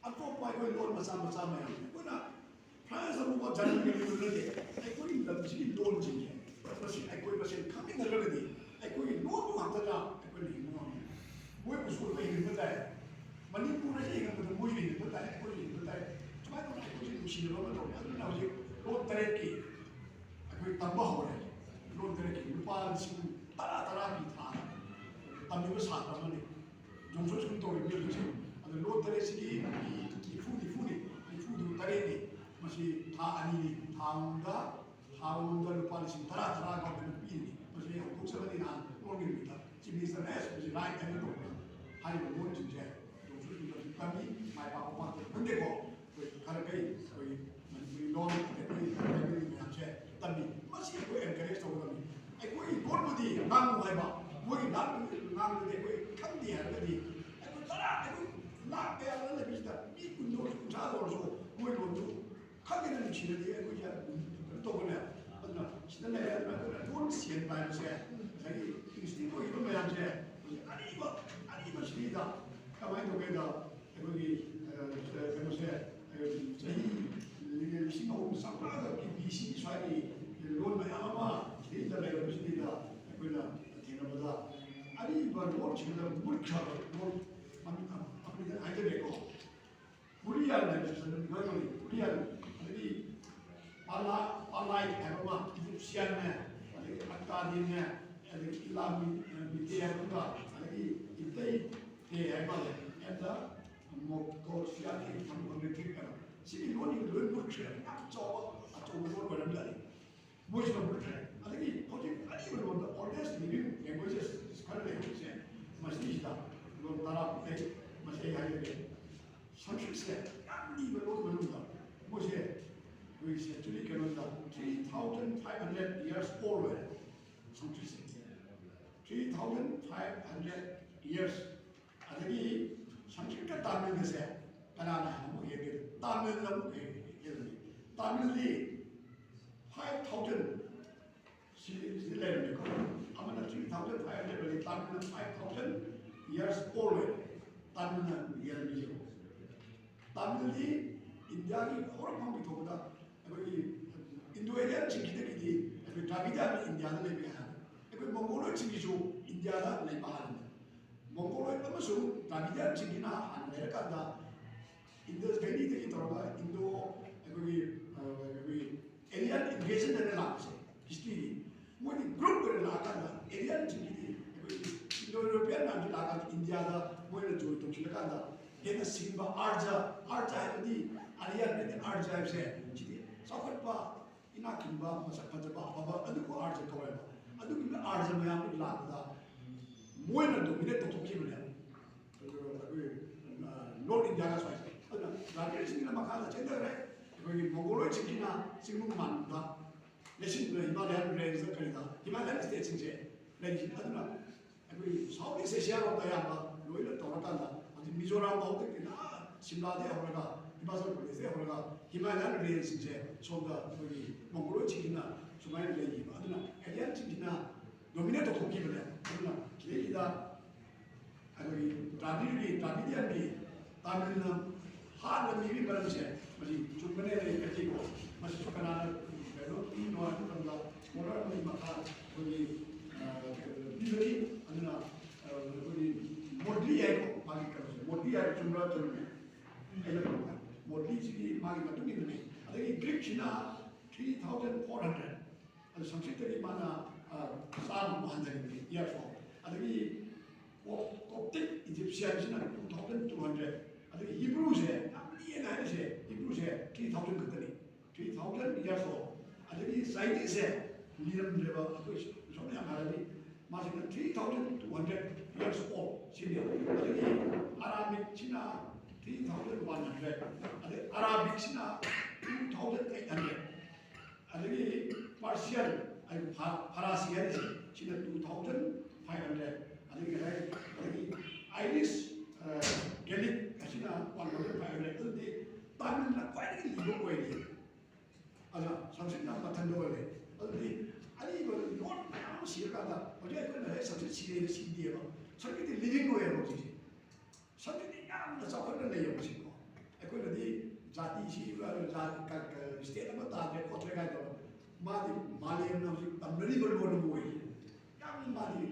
ꯑꯇꯣꯞꯄ ꯑꯩꯈꯣꯏ ꯂꯣꯟ ꯃꯆꯥ ꯃꯆꯥ ꯃꯌꯥꯝ, ꯑꯩꯈꯣꯏꯅ ꯐ꯭ꯔꯥꯟꯁ ꯑꯃꯨꯛ ꯖꯔꯃꯅꯤ ꯑꯃꯨꯛ ꯅꯠꯇꯦ, ꯑꯩꯈꯣꯏꯒꯤ ꯂꯝꯁꯤꯒꯤ ꯂꯣꯟꯁꯤꯡꯁꯦ ꯃꯁꯤ ꯑꯩꯈꯣꯏ ꯃꯁꯦꯟ ꯈꯪꯃꯤꯟꯅꯔꯒꯗꯤ ꯑꯩꯈꯣꯏꯒꯤ ꯂꯣꯟꯗꯨ ꯉꯥꯛꯇꯅ ꯑꯩꯈꯣꯏꯅ ꯍꯤꯡꯕ ꯉꯝꯃꯤ꯫ ꯃꯣꯏꯕꯨꯁꯨ ꯑꯩꯈꯣꯏ ꯍꯤꯡꯕ ꯇꯥꯏ꯫ ꯃꯅꯤꯄꯨꯔꯗ ꯌꯦꯡꯉꯛꯄꯗ ꯃꯣꯏꯁꯨ ꯍꯤꯡꯕ ꯇꯥꯏ, ꯑꯩꯈꯣꯏꯁꯨ ꯍꯤꯡꯕ ꯇꯥꯏ꯫ ꯁꯨꯃꯥꯏꯅ ꯇꯧꯅ ꯑꯩꯈꯣꯏꯁꯨ ꯅꯨꯡꯁꯤꯅꯕ ꯑꯃ ꯇꯧꯔꯦ꯫ ꯑꯗꯨꯅ ꯍꯧꯖꯤꯛ ꯂꯣꯟ ꯇꯔꯦꯠꯀꯤ ꯑꯩꯈꯣꯏ ꯇꯝꯕ ꯍꯧꯔꯦ꯫ ꯂꯣꯟ ꯇꯔꯦꯠꯀꯤ ꯂꯨꯄꯥ ꯂꯤꯁꯤꯡ ꯇꯔꯥ ꯇꯔꯥ ꯄꯤ ꯊꯥꯗ ꯇꯝꯃꯤꯕ ꯁꯥꯇ꯭ꯔ ꯑꯃꯅꯤ꯫ ꯖꯣꯟꯁꯟ ꯁ꯭ꯀꯨꯜ ꯇꯧꯔꯤꯕ ꯍꯧꯖꯤꯛꯁꯦ꯫ ꯑꯗꯣ ꯂꯣꯟ ꯇꯔꯦꯠꯁꯤꯒꯤ ꯃꯤ ꯅꯤꯐꯨ, ꯅꯤꯐꯨꯅꯤ, ꯅꯤꯐꯨꯗꯨ ꯇꯔꯦꯠꯅꯤ꯫ ꯃꯁꯤ ꯊꯥ ꯑꯅꯤꯅꯤ꯫ ꯊꯥ ꯑꯃꯗ, ꯊꯥ ꯑꯃꯗ ꯂꯨꯄꯥ ꯂꯤꯁꯤꯡ ꯇꯔꯥ, ꯇꯔꯥ ꯒꯣꯔꯃꯦꯟꯅ ꯄꯤꯔꯤꯅꯤ꯫ ꯃꯁꯤ ꯑꯩ ꯍꯧꯗꯣꯛꯆꯕꯅꯤ ꯅꯍꯥꯟ ꯂꯣꯟꯒꯤ ꯅꯨꯃꯤꯠꯇ꯫ ꯆꯤꯐ ꯃꯤꯅꯤꯁꯇꯔꯅ ꯑꯦꯁ ꯃꯁꯤ ꯔꯥꯏꯠ ꯍꯥꯏꯅ ꯇꯧꯕꯗ ꯍꯥꯏꯔꯤꯕ ꯂꯣꯟꯁꯤꯡꯁꯦ ꯖꯣꯟꯁꯟ ꯁ꯭ꯀꯨꯜꯗ ꯇꯝꯃꯤ꯫ ꯃꯥꯏ ꯄꯥꯛꯄ ꯄꯥꯛꯇꯕ ꯈꯪꯗꯦꯀꯣ꯫ ꯑꯩꯈꯣꯏ ꯈꯔ ꯀꯩ ꯑꯩꯈꯣꯏ ꯃꯅꯤꯄꯨꯔꯤ ꯂꯣꯟ ꯑꯗꯩ ꯑꯩꯈꯣꯏ ꯂꯥꯏꯕ꯭ꯔꯦꯔꯤ ꯃꯌꯥꯝꯁꯦ ꯇꯝꯃꯤ꯫ ꯃꯁꯤ ꯑꯩꯈꯣꯏ ꯑꯦꯟꯀꯔꯦꯖ ꯇꯧꯒꯗꯕꯅꯤ꯫ ꯑꯩꯈꯣꯏꯒꯤ ꯂꯣꯟꯕꯨꯗꯤ ꯉꯥꯡꯉꯨ ꯍꯥꯏꯕ, ꯃꯣꯏꯒꯤ ꯂꯣꯟ ꯉꯥꯡꯕꯗꯤ ꯑꯩꯈꯣꯏ ꯈꯪꯗꯦ ꯍꯥꯏꯔꯒꯗꯤ ꯑꯩꯈꯣꯏ ꯇꯔꯥ, ꯑꯩꯈꯣꯏ ꯂꯥꯛ ꯀꯌꯥ ꯂꯩꯕꯁꯤꯗ ꯃꯤ ꯀꯨꯟ ꯑꯣꯏꯔꯁꯨ ꯀꯨꯟꯊ꯭ꯔꯥ ꯑꯣꯏꯔꯁꯨ ꯃꯣꯏ ꯂꯣꯟꯗꯨ ꯈꯪꯗꯅ ꯅꯨꯡꯁꯤꯔꯗꯤ ꯑꯩꯈꯣꯏꯁꯦ ꯀꯩꯅꯣ ꯇꯧꯒꯅꯦ꯫ ꯑꯗꯨꯅ ꯁꯤꯗ ꯂꯩꯔꯦ꯫ ꯑꯗꯨꯅ ꯑꯩꯈꯣꯏꯅ ꯂꯣꯟ ꯁꯦꯟꯕ ꯍꯥꯏꯕꯁꯦ ꯉꯁꯥꯏꯒꯤ ꯏꯟꯁꯇꯤꯡ ꯑꯣꯏꯈꯤꯕ ꯃꯌꯥꯝꯁꯦ ꯍꯧꯖꯤꯛ ꯑꯔꯤꯕ, ꯑꯔꯤꯕ ꯁꯤꯗ ꯀꯃꯥꯏꯅ ꯇꯧꯒꯦꯗ ꯑꯩꯈꯣꯏꯒꯤ, ꯑ, ꯀꯩꯅꯣꯁꯦ, ꯑ, ꯆꯍꯤ ꯂꯤꯁꯤꯡ ꯑꯍꯨꯝ ꯆꯥꯝꯃꯉꯥꯒꯤ ꯕꯤ ꯁꯤ ꯁ꯭ꯋꯥꯏꯒꯤ ꯂꯣꯟ ꯃꯌꯥꯝ ꯑꯃ ꯁꯤꯗꯩꯗ ꯂꯩꯔꯕꯁꯤꯗꯩꯗ ꯑꯩꯈꯣꯏꯅ ꯊꯦꯡꯅꯕꯗ ꯑꯔꯤꯕ ꯂꯣꯟꯁꯤꯡꯗ ꯃꯨꯠꯈ꯭ꯔꯕ ꯂꯣꯟ ꯃꯃꯤꯡ ꯑꯃ, ꯑꯃꯅꯤ ꯍꯥꯏꯖꯒꯦꯀꯣ꯫ ꯀꯨꯔꯤꯌꯟ ꯍꯥꯏꯕꯁꯤ ꯁꯅꯟ ꯈꯪꯒꯅꯤ꯫ ꯀꯨꯔꯤꯌꯟ, ꯑꯗꯒꯤ ꯄꯥꯂꯥ-, ꯄꯥꯂꯥꯏ ꯍꯥꯏꯕ ꯑꯃ, ꯏꯖꯤꯞꯁꯤꯌꯟꯅꯦ, ꯑꯗꯒꯤ ꯑꯛꯀꯥꯗꯤꯅꯦ, ꯑꯗꯒꯤ ꯏꯂꯥꯃꯤ-, ꯃꯤꯇꯦ ꯍꯥꯏꯕ ꯑꯃꯒ, ꯑꯗꯒꯤ ꯏꯇꯩ ꯇꯦ ꯍꯥꯏꯕ ꯑꯃ ꯂꯩ꯫ ꯑꯗ ꯃꯣꯀꯣꯁꯤꯌꯥꯟ ꯍꯥꯏꯕ ꯑꯃ ꯂꯩ꯫ ꯁꯤꯒꯤ ꯂꯣꯟꯁꯤꯡꯗꯣ ꯂꯣꯏ ꯃꯨꯠꯈ꯭ꯔꯦ꯫ ꯌꯥꯝ ꯆꯥꯎꯕ, ꯑꯆꯧꯕ ꯂꯣꯟ ꯑꯣꯏꯔꯝꯖꯥꯠꯅꯤ꯫ ꯃꯣꯏꯁꯤꯅ ꯃꯨꯠꯈ꯭ꯔꯦ꯫ ꯑꯗꯒꯤ ꯍꯧꯖꯤꯛ ꯑꯔꯤꯕ ꯂꯣꯟꯗ oldest living languages ꯈꯔ ꯂꯩꯔꯤꯁꯦ ꯃꯁꯤꯁꯤꯗ ꯂꯣꯟ ꯇꯔꯥꯃꯨꯛ ꯂꯩ꯫ ꯃꯁꯤ ꯑꯩ ꯍꯥꯏꯖꯒꯦ꯫ ꯁꯪꯁꯀ꯭ꯔꯤꯠꯁꯦ ꯌꯥꯝ ꯂꯤꯕ ꯂꯣꯟ ꯃꯅꯨꯡꯗ ꯃꯣꯏꯁꯦ ꯑꯩꯈꯣꯏꯒꯤ century ꯀꯩꯅꯣꯗ three thousand five hundred years old ꯑꯣꯏꯔꯦ꯫ ꯁꯪꯁꯀ꯭ꯔꯤꯠꯁꯦ three thousand five hundred years꯫ ꯑꯗꯒꯤ ꯁꯪꯁꯀ꯭ꯔꯤꯠꯀ ꯇꯥꯃꯤꯜꯒꯁꯦ ꯀꯅꯥꯅ ꯑꯃꯨꯛ ꯍꯦꯟꯒꯦ? ꯇꯥꯃꯤꯜꯅ ꯑꯃꯨꯛ ꯍꯦꯜꯂꯤ꯫ ꯇꯥꯃꯤꯜꯗꯤ five thousand ꯁꯤ ꯁꯤ ꯂꯩꯔꯝꯃꯤꯀꯣ꯫ ꯑꯃꯅ three thousand five hundred ꯑꯣꯏꯔꯗꯤ ꯇꯥꯃꯤꯜꯅ five thousand years old ꯑꯣꯏꯔꯦ꯫ ꯇꯥꯃꯤꯜꯅ ꯌꯦꯜꯂꯝꯃꯤꯁꯦ꯫ ꯇꯥꯃꯤꯜꯗꯤ ꯏꯟꯗꯤꯌꯥꯒꯤ ꯍꯧꯔꯛꯐꯝꯒꯤ ꯊꯣꯛꯄꯗ ꯑꯩꯈꯣꯏꯒꯤ ꯏꯟꯗꯣ ꯑꯦꯔꯤꯌꯟꯁꯤꯡꯁꯤꯗꯒꯤꯗꯤ ꯑꯩꯈꯣꯏ ꯗ꯭ꯔꯥꯕꯤꯗ ꯏꯟꯗꯤꯌꯥꯗ ꯂꯩꯕ ꯍꯥꯟꯅ ꯑꯩꯈꯣꯏ ꯃꯣꯡꯒꯣꯂꯣꯏꯗꯁꯤꯡꯒꯤꯁꯨ ꯏꯟꯗꯤꯌꯥꯗ ꯂꯩꯕ ꯍꯥꯟꯅ ꯃꯣꯡꯒꯣꯂꯣꯏꯗ ꯑꯃꯁꯨꯡ ꯗ꯭ꯔꯥꯕꯤꯗꯁꯤꯡꯒꯤꯅ ꯍꯥꯟꯅ ꯂꯩꯔꯀꯥꯟꯗ ꯏꯟꯗꯁ ꯚꯦꯂꯤꯗꯒꯤ ꯇꯧꯔꯒ ꯏꯟꯗꯣ ꯑꯩꯈꯣꯏꯒꯤ ꯑꯩꯈꯣꯏꯒꯤ ꯑꯦꯔꯤꯌꯟ ꯏꯟꯚꯦꯖꯟ ꯍꯥꯏꯅ ꯂꯥꯛꯄꯁꯦ ꯍꯤꯁꯇ꯭ꯔꯤꯒꯤ ꯃꯣꯏꯒꯤ ꯒ꯭ꯔꯨꯞ ꯑꯣꯏꯅ ꯂꯥꯛꯑꯀꯥꯟꯗ ꯑꯦꯔꯤꯌꯟꯁꯤꯡꯒꯤꯗꯤ ꯑꯩꯈꯣꯏꯒꯤ ꯏꯟꯗꯣ ꯌꯨꯔꯣꯄꯤꯌꯟ ꯃꯌꯥꯝꯁꯤ ꯂꯥꯛꯑꯀꯥꯟꯗ ꯏꯟꯗꯤꯌꯥꯗ ꯃꯣꯏꯅ ꯖꯣꯏꯟ ꯇꯧꯁꯤꯜꯂꯀꯥꯟꯗ ꯍꯦꯟꯅ ꯁꯤꯡꯕ ꯑꯥꯔꯖ ꯑꯥꯔꯖ ꯍꯥꯏꯕꯗꯤ ꯑꯥꯔꯌꯟ ꯍꯥꯏꯗꯤ ꯑꯥꯔꯖ ꯍꯥꯏꯕꯁꯦ ꯁꯤꯗꯤ ꯆꯥꯎꯈꯠꯄ ꯏꯅꯥꯛ ꯈꯨꯟꯕ ꯃꯁꯛ ꯐꯖꯕ ꯑꯐꯕ ꯑꯗꯨꯕꯨ ꯑꯥꯔꯖ ꯀꯧꯋꯦꯕ꯫ ꯑꯗꯨꯒꯨꯝꯕ ꯑꯥꯔꯖ ꯃꯌꯥꯝꯗꯨ ꯂꯥꯛꯄꯗ ꯃꯣꯏꯅ ꯗꯣꯃꯤꯅꯦꯠ ꯇꯧꯊꯣꯛꯈꯤꯕꯅꯦꯕ꯫ ꯑꯩꯈꯣꯏ ꯅꯣꯔꯠ ꯏꯟꯗꯤꯌꯥꯒ ꯁ꯭ꯋꯥꯏꯁꯦ ꯑꯗꯨꯅ ꯗ꯭ꯔꯥꯕꯤꯗꯁꯤꯡꯁꯤꯅ ꯃꯈꯥꯗ ꯆꯦꯟꯊꯈ꯭ꯔꯦ꯫ ꯑꯩꯈꯣꯏꯒꯤ ꯃꯣꯡꯒꯣꯂꯣꯏꯗꯁꯤꯡꯁꯤꯅ ꯆꯤꯡꯅꯨꯡ ꯃꯥꯟꯗ ꯂꯩꯁꯤꯟꯗꯨꯅ ꯍꯤꯃꯥꯂꯌꯥꯟ ꯔꯦꯟꯖꯇ ꯀꯔꯤꯗ ꯍꯤꯃꯥꯂꯌꯥꯟ ꯁ꯭ꯇꯦꯠꯁꯤꯡꯁꯦ ꯂꯩꯔꯤꯁꯤꯅ ꯑꯗꯨꯅ ꯑꯩꯈꯣꯏ ꯁꯥꯎꯠ ꯏꯁ ꯑꯦꯁꯤꯌꯥꯔꯣꯝꯗ ꯑꯌꯥꯝꯕ ꯂꯣꯏꯅ ꯇꯧꯔꯀꯥꯟꯗ ꯍꯧꯖꯤꯛ ꯃꯤꯖꯣꯔꯥꯝ ꯐꯥꯎꯗꯒꯤ ꯁꯤꯝꯂꯥꯗꯒꯤ ꯍꯧꯔꯒ ꯍꯤꯃꯥꯆꯜ ꯄ꯭ꯔꯗꯦꯁꯇꯒꯤ ꯍꯧꯔꯒ ꯍꯤꯃꯥꯂꯌꯥꯟ ꯔꯦꯟꯖꯁꯤꯡꯁꯦ ꯁꯣꯝꯗ ꯑꯩꯈꯣꯏꯒꯤ ꯃꯣꯡꯒꯣꯂꯣꯏꯗꯁꯤꯡꯁꯤꯅ ꯁꯨꯃꯥꯏꯅ ꯂꯩꯈꯤꯕ꯫ ꯑꯗꯨꯅ ꯑꯦꯔꯤꯌꯟꯁꯤꯡꯁꯤꯅ ꯗꯣꯃꯤꯅꯦꯠ ꯇꯧꯊꯣꯛꯈꯤꯕꯅꯦ꯫ ꯑꯗꯨꯅ ꯁꯤꯗꯩꯁꯤꯗ ꯑꯩꯈꯣꯏꯒꯤ ꯗ꯭ꯔꯥꯕꯤꯗꯒꯤ ꯗ꯭ꯔꯥꯕꯤꯗꯤꯌꯟꯒꯤ ꯇꯥꯃꯤꯜꯅ ꯍꯥꯠꯅ ꯃꯤꯒꯤ ꯃꯔꯝꯁꯦ ꯃꯁꯤ ꯆꯨꯝꯕꯅꯦ ꯂꯩ ꯀꯩꯀꯩꯀꯣ꯫ ꯃꯁꯤꯁꯨ ꯀꯅꯥꯅ ꯀꯩꯅꯣ ꯄꯤꯔꯤꯅꯣ ꯍꯥꯏꯕ ꯃꯇꯝꯗ ꯁ꯭ꯀꯣꯂꯔ ꯑꯃꯒꯤ ꯃꯈꯥ ꯑꯩꯈꯣꯏꯒꯤ ꯄꯤꯕꯅꯤ꯫ ꯑꯗꯨꯅ ꯑꯩꯈꯣꯏꯒꯤ ꯃꯣꯗꯂꯤ ꯍꯥꯏꯀꯣ, ꯃꯥꯒꯤ ꯀꯩꯅꯣꯁꯦ ꯃꯣꯗꯂꯤ ꯍꯥꯏꯕ ꯆꯨꯝꯕ꯭ꯔꯥ ꯆꯨꯝꯃꯦ? ꯑꯩꯅ ꯃꯣꯗꯂꯤꯁꯤꯒꯤ ꯃꯥꯒꯤ ꯃꯇꯨꯡ ꯏꯟꯅꯅꯦ꯫ ꯑꯗꯒꯤ ꯒ꯭ꯔꯤꯛꯁꯤꯅ three thousand four hundred, ꯑꯗꯨ ꯁꯪꯁꯀ꯭ꯔꯤꯠꯇꯒꯤ ꯃꯥꯅ ꯆꯥꯝꯃ ꯍꯟꯊꯔꯤꯕꯅꯤ ꯏꯌꯥꯔ ꯐꯣꯔ꯫ ꯑꯗꯒꯤ ꯀꯣꯞꯇꯤꯛ ꯏꯖꯤꯞꯁꯤꯌꯥꯟꯁꯤꯅ two thousand two hundred꯫ ꯑꯗꯒꯤ ꯍꯤꯕ꯭ꯔꯨꯁꯦ ꯌꯥꯝ ꯄꯤꯛꯑꯦꯅ ꯍꯥꯏꯔꯤꯁꯦ, ꯍꯤꯕ꯭ꯔꯨꯁꯦ three thousand ꯈꯛꯇꯅꯤ, three thousand years old꯫ ꯑꯗꯒꯤ ꯆꯥꯏꯅꯤꯁꯁꯦ ꯂꯤꯔꯝꯗ꯭ꯔꯦꯕ꯫ ꯑꯩꯈꯣꯏ ꯁꯣꯝꯅ ꯌꯥꯝ ꯍꯥꯏꯔꯗꯤ ꯃꯥꯁꯤꯅ three thousand two hundred years old ꯁꯤꯅꯦ꯫ ꯑꯗꯒꯤ ꯑꯔꯥꯃꯤꯛꯁꯤꯅ three thousand one hundred, ꯑꯗꯩ ꯑꯔꯥꯕꯤꯛꯁꯤꯅ two thousand eight hundred, ꯑꯗꯒꯤ ꯄꯥꯔꯁꯤꯌꯟ, ꯑꯩ ꯐꯥ- ꯐꯥꯔꯥꯁꯤ ꯍꯥꯏꯔꯤꯁꯦ, ꯁꯤꯅ two thousand five hundred, ꯑꯗꯒꯤ ꯉꯁꯥꯏ ꯑꯗꯒꯤ ꯑꯥꯏꯔꯤꯁ, ꯒꯦꯂꯤꯛ ꯑꯁꯤꯅ one thousand five hundred꯫ ꯑꯗꯨꯗꯤ ꯇꯥꯃꯤꯜꯅ ꯈ꯭ꯋꯥꯏꯗꯒꯤ ꯂꯤꯕ ꯑꯣꯏꯔꯤ꯫ ꯑꯗ ꯁꯪꯁꯀ꯭ꯔꯤꯠꯅ ꯃꯊꯟꯗ ꯑꯣꯏꯔꯦ꯫ ꯑꯗꯨꯗꯤ ꯑꯔꯤꯕ ꯂꯣꯟ ꯃꯌꯥꯝ ꯑꯃ ꯁꯤꯔꯀꯥꯟꯗ ꯍꯧꯖꯤꯛ ꯑꯩꯈꯣꯏꯅ ꯍꯦꯛ ꯁꯪꯁꯀ꯭ꯔꯤꯠ ꯁꯤꯔꯦꯅ ꯁꯤꯗꯦꯕ꯫ ꯁꯪꯁꯀ꯭ꯔꯤꯠꯇꯤ ꯂꯤꯚꯤꯡ ꯑꯣꯏꯌꯦꯕ ꯍꯧꯖꯤꯛꯁꯦ꯫ ꯁꯪꯁꯀ꯭ꯔꯤꯠꯇꯤ ꯌꯥꯝꯅ ꯆꯥꯎꯈꯠꯅ ꯂꯩꯌꯦꯕ ꯍꯧꯖꯤꯛꯀꯣ꯫ ꯑꯩꯈꯣꯏꯅꯗꯤ ꯖꯥꯇꯤ ꯁꯤꯕ, ꯖꯥ- ꯀ- ꯀ- ꯁ꯭ꯇꯦꯠ ꯑꯃ ꯇꯥꯗ꯭ꯔꯦ ꯈꯣꯠꯇ꯭ꯔꯦ ꯀꯥꯏꯅ ꯇꯧꯔ, ꯃꯥꯗꯤ ꯃꯥꯂꯦꯝꯅ ꯍꯧꯖꯤꯛ ꯇꯝꯅꯔꯤꯕ ꯂꯣꯟ ꯑꯃ ꯑꯣꯏꯔꯤ꯫ ꯌꯥꯝꯅ ꯃꯥꯗꯤ,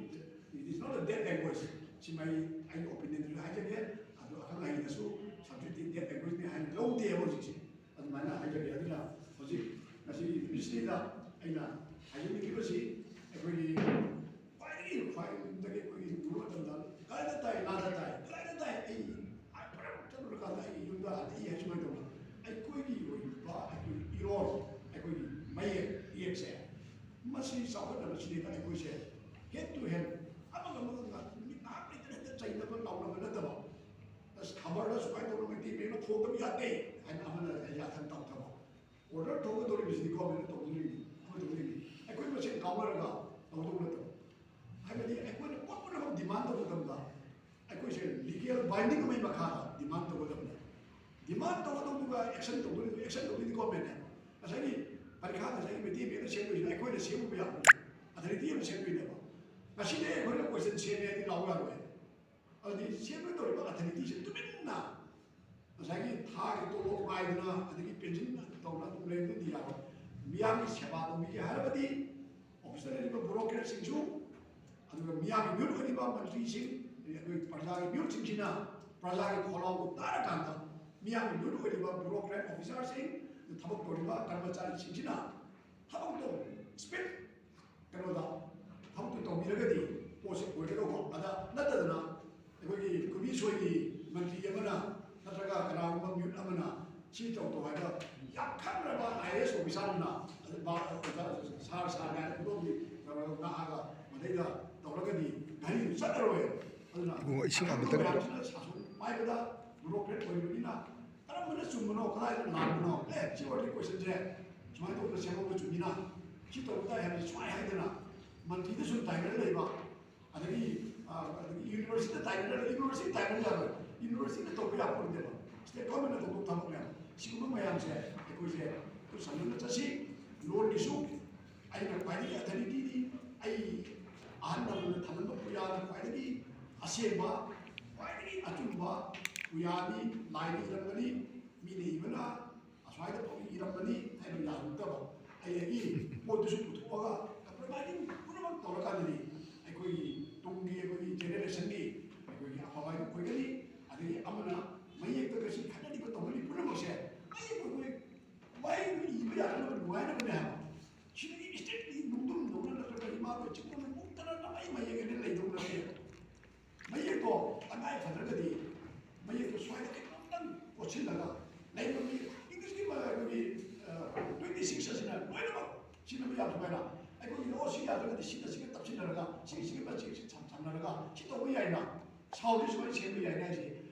it is not a dead language꯫ ꯁꯤꯃ ꯑꯩ ꯑꯩꯒꯤ ꯑꯣꯄꯤꯅꯤꯌꯟꯗꯨꯁꯨ ꯍꯥꯏꯖꯒꯦ꯫ ꯑꯗꯣ ꯑꯈꯪ ꯑꯍꯩꯅꯁꯨ ꯁꯪꯁꯀ꯭ꯔꯤꯠꯇꯤ ꯗꯦꯠ ꯂꯦꯡꯒ꯭ꯋꯦꯖꯅꯤ ꯍꯥꯏꯅ ꯂꯧꯗꯦꯕ ꯍꯧꯖꯤꯛꯁꯦ꯫ ꯑꯗꯨꯃꯥꯏꯅ ꯍꯥꯏꯖꯒꯦ꯫ ꯑꯗꯨꯅ ꯍꯧꯖꯤꯛ ꯉꯁꯤ ꯌꯨꯅꯤꯚꯔꯁꯤꯇꯤꯗ ꯑꯩꯅ ꯍꯥꯏꯖꯅꯤꯡꯉꯤꯕꯁꯤ, ꯑꯩꯈꯣꯏꯒꯤ ꯈ꯭ꯋꯥꯏꯗꯒꯤ ꯈ꯭ꯋꯥꯏꯗꯒꯤ ꯑꯩꯈꯣꯏꯒꯤ ꯎꯕ ꯃꯇꯝꯗ ꯀꯗꯥꯏꯗ ꯇꯥꯏ, ꯂꯥꯗ ꯇꯥꯏ, ꯀꯗꯥꯏꯗ ꯇꯥꯏ, ꯑꯩ ꯑꯥ ꯄꯨꯔꯥ ꯆꯠꯂꯨꯔꯀꯥꯟꯗ ꯑꯩꯒꯤ ꯌꯨꯝꯗ ꯍꯜꯂꯛꯏ ꯍꯥꯏ ꯁꯨꯃꯥꯏꯅ ꯇꯧꯕ꯫ ꯑꯩꯈꯣꯏꯒꯤ ꯑꯣꯏꯕ ꯑꯩꯈꯣꯏꯒꯤ ꯏꯔꯣꯜ, ꯑꯩꯈꯣꯏꯒꯤ ꯃꯌꯦꯛ ꯏꯌꯦꯛꯁꯦ, ꯃꯁꯤ ꯆꯥꯎꯈꯠꯅꯕꯁꯤꯗꯩꯗ ꯑꯩꯈꯣꯏꯁꯦ hand to hand ꯑꯃꯒ ꯑꯃꯒ ꯅꯨꯃꯤꯠ ꯉꯥꯏꯍꯥꯛ ꯂꯩꯇꯅ ꯍꯦꯛꯇ ꯆꯩꯅꯕ ꯂꯥꯎꯅꯕ ꯅꯠꯇꯕ, ꯑꯁ ꯈꯕꯔꯗ ꯁꯨꯃꯥꯏꯅ ꯇꯧꯔ ꯃꯩꯇꯩ ꯃꯌꯦꯛꯅ ꯐꯣꯡꯗꯕ ꯌꯥꯗꯦ ꯍꯥꯏꯅ ꯑꯃꯅ ꯌꯥꯊꯪ ꯇꯧꯊꯕ꯫ ꯑꯣꯔꯗꯔ ꯇꯧꯒꯗꯧꯔꯤꯕꯁꯤꯗꯤ ꯒꯣꯔꯃꯦꯟꯅ ꯇꯧꯗꯣꯔꯤꯕꯅꯤ, ꯑꯃ ꯇꯧꯗꯣꯔꯤꯕꯅꯤ꯫ ꯑꯩꯈꯣꯏ ꯃꯁꯦꯟ ꯀꯥꯎꯅꯔꯒ ꯇꯧꯗꯧ ꯅꯠꯇꯕ꯫ ꯍꯥꯏꯕꯗꯤ ꯑꯩꯈꯣꯏꯅ ꯄꯣꯠ ꯄꯨꯝꯅꯃꯛ ꯗꯤꯃꯥꯟ ꯇꯧꯕ ꯃꯇꯝꯗ ꯑꯩꯈꯣꯏꯁꯦ ꯂꯤꯒꯦꯜ ꯕꯥꯏꯟꯗꯤꯡ ꯑꯃꯒꯤ ꯃꯈꯥꯗ ꯗꯤꯃꯥꯟ ꯇꯧꯒꯗꯕꯅꯤ꯫ ꯗꯤꯃꯥꯟ ꯇꯧꯒꯗꯧꯗꯨꯒ ꯑꯦꯛꯁꯟ ꯇꯧꯗꯣꯏꯗꯨ, ꯑꯦꯛꯁꯟ ꯇꯧꯗꯣꯏꯗꯤ ꯒꯣꯔꯃꯦꯟꯅꯦ꯫ ꯉꯁꯥꯏꯒꯤ ꯄꯔꯤꯈꯥ ꯉꯁꯥꯏꯒꯤ ꯃꯩꯇꯩ ꯃꯌꯦꯛꯅ ꯁꯦꯝꯗꯣꯏꯁꯤꯅ ꯑꯩꯈꯣꯏꯅ ꯁꯦꯝꯃꯨꯕ ꯌꯥꯕ ꯑꯊꯣꯔꯤꯇꯤ ꯑꯃ ꯁꯦꯝꯗꯣꯏꯅꯦꯕ꯫ ꯉꯁꯤꯗꯤ ꯑꯩꯈꯣꯏꯅ ꯀꯣꯏꯁꯟ ꯁꯦꯝꯃꯦ ꯍꯥꯏꯗꯤ ꯂꯥꯎ ꯌꯥꯔꯣꯏ꯫ ꯑꯗꯨꯗꯤ ꯁꯦꯝꯒꯗꯧꯔꯤꯕ ꯑꯊꯣꯔꯤꯇꯤꯁꯦ ꯇꯨꯃꯤꯟꯅ ꯉꯁꯥꯏꯒꯤ ꯊꯥꯒꯤ ꯇꯣꯂꯣꯞ ꯉꯥꯏꯗꯅ ꯑꯗꯒꯤ ꯄꯦꯟꯁꯤꯟ ꯇꯧꯅ ꯑꯗꯨꯝ ꯂꯩꯕꯗꯤ ꯌꯥꯔꯣꯏ꯫ ꯃꯤꯌꯥꯝꯒꯤ ꯁꯦꯕꯥ ꯇꯧꯕꯤꯒꯦ ꯍꯥꯏꯔꯕꯗꯤ ꯑꯣꯐꯤꯁꯇ ꯂꯩꯔꯤꯕ ꯕ꯭ꯌꯨꯔꯣꯀ꯭ꯔꯦꯠꯁꯤꯡꯁꯨ, ꯑꯗꯨꯒ ꯃꯤꯌꯥꯝꯒꯤ ꯃꯤꯍꯨꯠ ꯑꯣꯏꯔꯤꯕ ꯃꯟꯇ꯭ꯔꯤꯁꯤꯡ, ꯑꯗꯒꯤ ꯑꯩꯈꯣꯏ ꯄ꯭ꯔꯖꯥꯒꯤ ꯃꯤꯍꯨꯠꯁꯤꯡꯁꯤꯅ ꯄ꯭ꯔꯖꯥꯒꯤ ꯈꯣꯜꯂꯥꯎꯕ ꯇꯥꯔꯀꯥꯟꯗ ꯃꯤꯌꯥꯝꯒꯤ ꯃꯤꯍꯨꯠ ꯑꯣꯏꯔꯤꯕ ꯕ꯭ꯌꯨꯔꯣꯀ꯭ꯔꯦꯠ ꯑꯣꯐꯤꯁꯥꯔꯁꯤꯡ, ꯊꯕꯛ ꯇꯧꯔꯤꯕ ꯀꯔꯃꯆꯥꯔꯤꯁꯤꯡꯁꯤꯅ ꯊꯕꯛꯇꯣ ꯁ꯭ꯄꯤꯠ ꯀꯩꯅꯣꯗ ꯊꯕꯛꯇꯨ ꯇꯧꯕꯤꯔꯒꯗꯤ ꯄꯣꯠꯁꯦ ꯑꯣꯏꯒꯗꯧꯕ꯫ ꯑꯗ ꯅꯠꯇꯗꯅ ꯑꯩꯈꯣꯏꯒꯤ ꯀꯨꯃꯤ ꯁꯣꯏꯒꯤ ꯃꯟꯇ꯭ꯔꯤ ꯑꯃꯅ ꯅꯠꯇ꯭ꯔꯒ ꯀꯅꯥꯒꯨꯝꯕ ꯃꯤꯍꯨꯠ ꯑꯃꯅ ꯁꯤ ꯇꯧ ꯇꯧ ꯍꯥꯏꯕ ꯌꯥꯝ ꯈꯪꯈ꯭ꯔꯕ ꯑꯥꯏ ꯑꯦ ꯑꯦꯁ ꯑꯣꯐꯤꯁꯥꯔꯅ ꯑꯗꯨ ꯕꯥ-, ꯑꯣꯖꯥ ꯁꯥꯔ, ꯁꯥꯔ ꯍꯥꯏꯅ ꯑꯗꯣꯝꯒꯤ ꯀꯩꯅꯣ ꯉꯥꯛꯑꯒ ꯃꯗꯩꯗ ꯇꯧꯔꯒꯗꯤ ꯒꯥꯔꯤꯗꯨ ꯆꯠꯂꯔꯣꯏ꯫ ꯑꯗꯨꯅ ꯏꯕꯨꯡꯉꯣ, ꯏꯁꯤꯡ ꯑꯃꯇ ꯑꯗꯨ ꯂꯩꯔꯣ꯫ ꯃꯌꯥꯝꯁꯤꯅ ꯁꯥꯁꯟ ꯄꯥꯏꯕꯗ ꯕ꯭ꯌꯨꯔꯣꯀ꯭ꯔꯦꯠ ꯑꯣꯏꯕꯅꯤꯅ ꯀꯔꯝꯕꯅ ꯆꯨꯝꯕꯅꯣ, ꯀꯗꯥꯏꯗ ꯂꯥꯟꯕꯅꯣ, ꯑꯦ, ꯁꯤ ꯑꯣꯏꯔꯗꯤ ꯀꯣꯏꯁꯟꯁꯦ ꯁꯨꯃꯥꯏꯅ ꯇꯧꯕꯗ ꯁꯦꯝꯍꯧꯕ ꯆꯨꯝꯃꯤꯅ, ꯁꯤ ꯇꯧꯕ ꯇꯥꯏ ꯍꯥꯏꯕꯁꯤ ꯁꯨꯃꯥꯏꯅ ꯍꯥꯏꯗꯅ ꯃꯟꯇ꯭ꯔꯤꯗ ꯁꯨꯝ ꯇꯥꯏꯅꯔ ꯂꯩꯕ, ꯑꯗꯒꯤ, ꯑ, ꯑꯗꯒꯤ ꯌꯨꯅꯤꯚꯔꯁꯤꯇꯤꯗ ꯇꯥꯏꯅꯔ, ꯌꯨꯅꯤꯚꯔꯁꯤꯇꯤ ꯇꯥꯏꯅꯔ ꯌꯥꯔꯣꯏ꯫ ꯌꯨꯅꯤꯚꯔꯁꯤꯇꯤꯅ ꯇꯧꯕ ꯌꯥꯄꯣꯟꯇꯦꯕ꯫ ꯁ꯭ꯇꯦꯠ ꯒꯣꯔꯃꯦꯟꯅ ꯇꯧꯗꯧ ꯊꯕꯛꯅꯦꯕ꯫ ꯁꯤꯒꯨꯝꯕ ꯃꯌꯥꯝꯁꯦ ꯑꯩꯈꯣꯏꯁꯦ ꯄꯨꯟꯁꯟꯗꯨꯅ ꯆꯠꯁꯤ꯫ ꯂꯣꯟꯒꯤꯁꯨ ꯑꯩꯅ ꯈ꯭ꯋꯥꯏꯗꯒꯤ ꯑꯊꯣꯔꯤꯇꯤꯅꯤ, ꯑꯩ ꯑꯍꯜ ꯂꯃꯟꯅ ꯊꯝꯂꯝꯕ ꯄꯨꯌꯥꯅ ꯈ꯭ꯋꯥꯏꯗꯒꯤ ꯑꯁꯦꯡꯕ, ꯈ꯭ꯋꯥꯏꯗꯒꯤ ꯑꯆꯨꯝꯕ ꯄꯨꯌꯥꯅꯤ, ꯂꯥꯏꯅ ꯏꯔꯝꯕꯅꯤ, ꯃꯤꯅ ꯏꯕꯅ ꯑꯁ꯭ꯋꯥꯏꯗ ꯐꯥꯎ ꯏꯔꯝꯕꯅꯤ ꯍꯥꯏꯕ ꯌꯥꯍꯜꯂꯛꯇꯕ, ꯑꯩ ꯑꯩꯒꯤ ꯄꯣꯠꯇꯨꯁꯨ ꯄꯨꯊꯣꯛꯑꯒ ꯀꯝꯄ꯭ꯔꯣꯃꯥꯏꯖꯤꯡ ꯄꯨꯝꯅꯃꯛ ꯇꯧꯔꯀꯥꯟꯗꯗꯤ ꯑꯩꯈꯣꯏꯒꯤ ꯇꯨꯡꯒꯤ ꯑꯩꯈꯣꯏꯒꯤ ꯖꯦꯅꯦꯔꯦꯁꯟꯒꯤ ꯑꯩꯈꯣꯏꯒꯤ ꯑꯐꯕ ꯍꯥꯏꯗꯨ ꯑꯣꯏꯒꯅꯤ꯫ ꯑꯗꯒꯤ ꯑꯃꯅ ꯃꯌꯦꯛꯇ ꯀꯩꯁꯤ ꯈꯠꯅꯔꯤꯕ ꯇꯧꯅꯔꯤꯕ ꯄꯨꯝꯅꯃꯛꯁꯦ ꯃꯌꯦꯛ ꯑꯩꯈꯣꯏ ꯋꯥꯍꯩꯗꯨ ꯏꯕ ꯌꯥꯅꯕ ꯅꯨꯡꯉꯥꯏꯅꯕꯅꯦ ꯍꯥꯏꯕ꯫ ꯁꯤꯗꯒꯤ ꯏꯁꯇꯦꯠꯀꯤ ꯅꯨꯡꯗꯨꯝꯗꯧꯅ ꯅꯠꯇ꯭ꯔꯒ ꯏꯃꯥ ꯂꯣꯏ ꯆꯤꯡꯗꯨꯝ ꯃꯨꯛꯇꯅ ꯂꯃꯥꯏ ꯃꯌꯦꯛ ꯑꯅ ꯂꯩꯗꯧ ꯅꯠꯇꯦ꯫ ꯃꯌꯦꯛꯇꯣ ꯇꯉꯥꯏ ꯐꯗ꯭ꯔꯒꯗꯤ ꯃꯌꯦꯛꯇꯣ ꯁ꯭ꯋꯥꯏꯗ ꯈꯤꯇꯪ ꯀꯣꯠꯁꯤꯜꯂꯒ ꯂꯩꯕ ꯃꯌꯦꯛ, ꯏꯪꯂꯤꯁꯀꯤ ꯃ-, ꯑꯩꯈꯣꯏꯒꯤ, ꯑ, ꯇ꯭ꯋꯦꯟꯇꯤ ꯁꯤꯛꯁ ꯑꯁꯤꯅ ꯂꯣꯏꯅꯃꯛ ꯁꯤꯖꯤꯟꯅꯕ ꯌꯥꯕ ꯁꯨꯃꯥꯏꯅ ꯑꯩꯈꯣꯏꯒꯤ, ꯑꯣ, ꯁꯤ ꯌꯥꯗ꯭ꯔꯒꯗꯤ ꯁꯤꯒ ꯁꯤꯒ ꯇꯞꯁꯤꯟꯅꯔꯒ ꯁꯤꯒ ꯁꯤꯒ ꯃꯆꯦꯠꯁꯤ ꯁꯝ-, ꯁꯝꯅꯔꯒ ꯁꯤ ꯇꯧꯕ ꯌꯥꯏꯅ, ꯁꯥꯎꯗꯤ ꯁꯨꯃꯥꯏꯅ ꯁꯦꯝꯕ ꯌꯥꯏꯅ ꯍꯥꯏꯁꯦ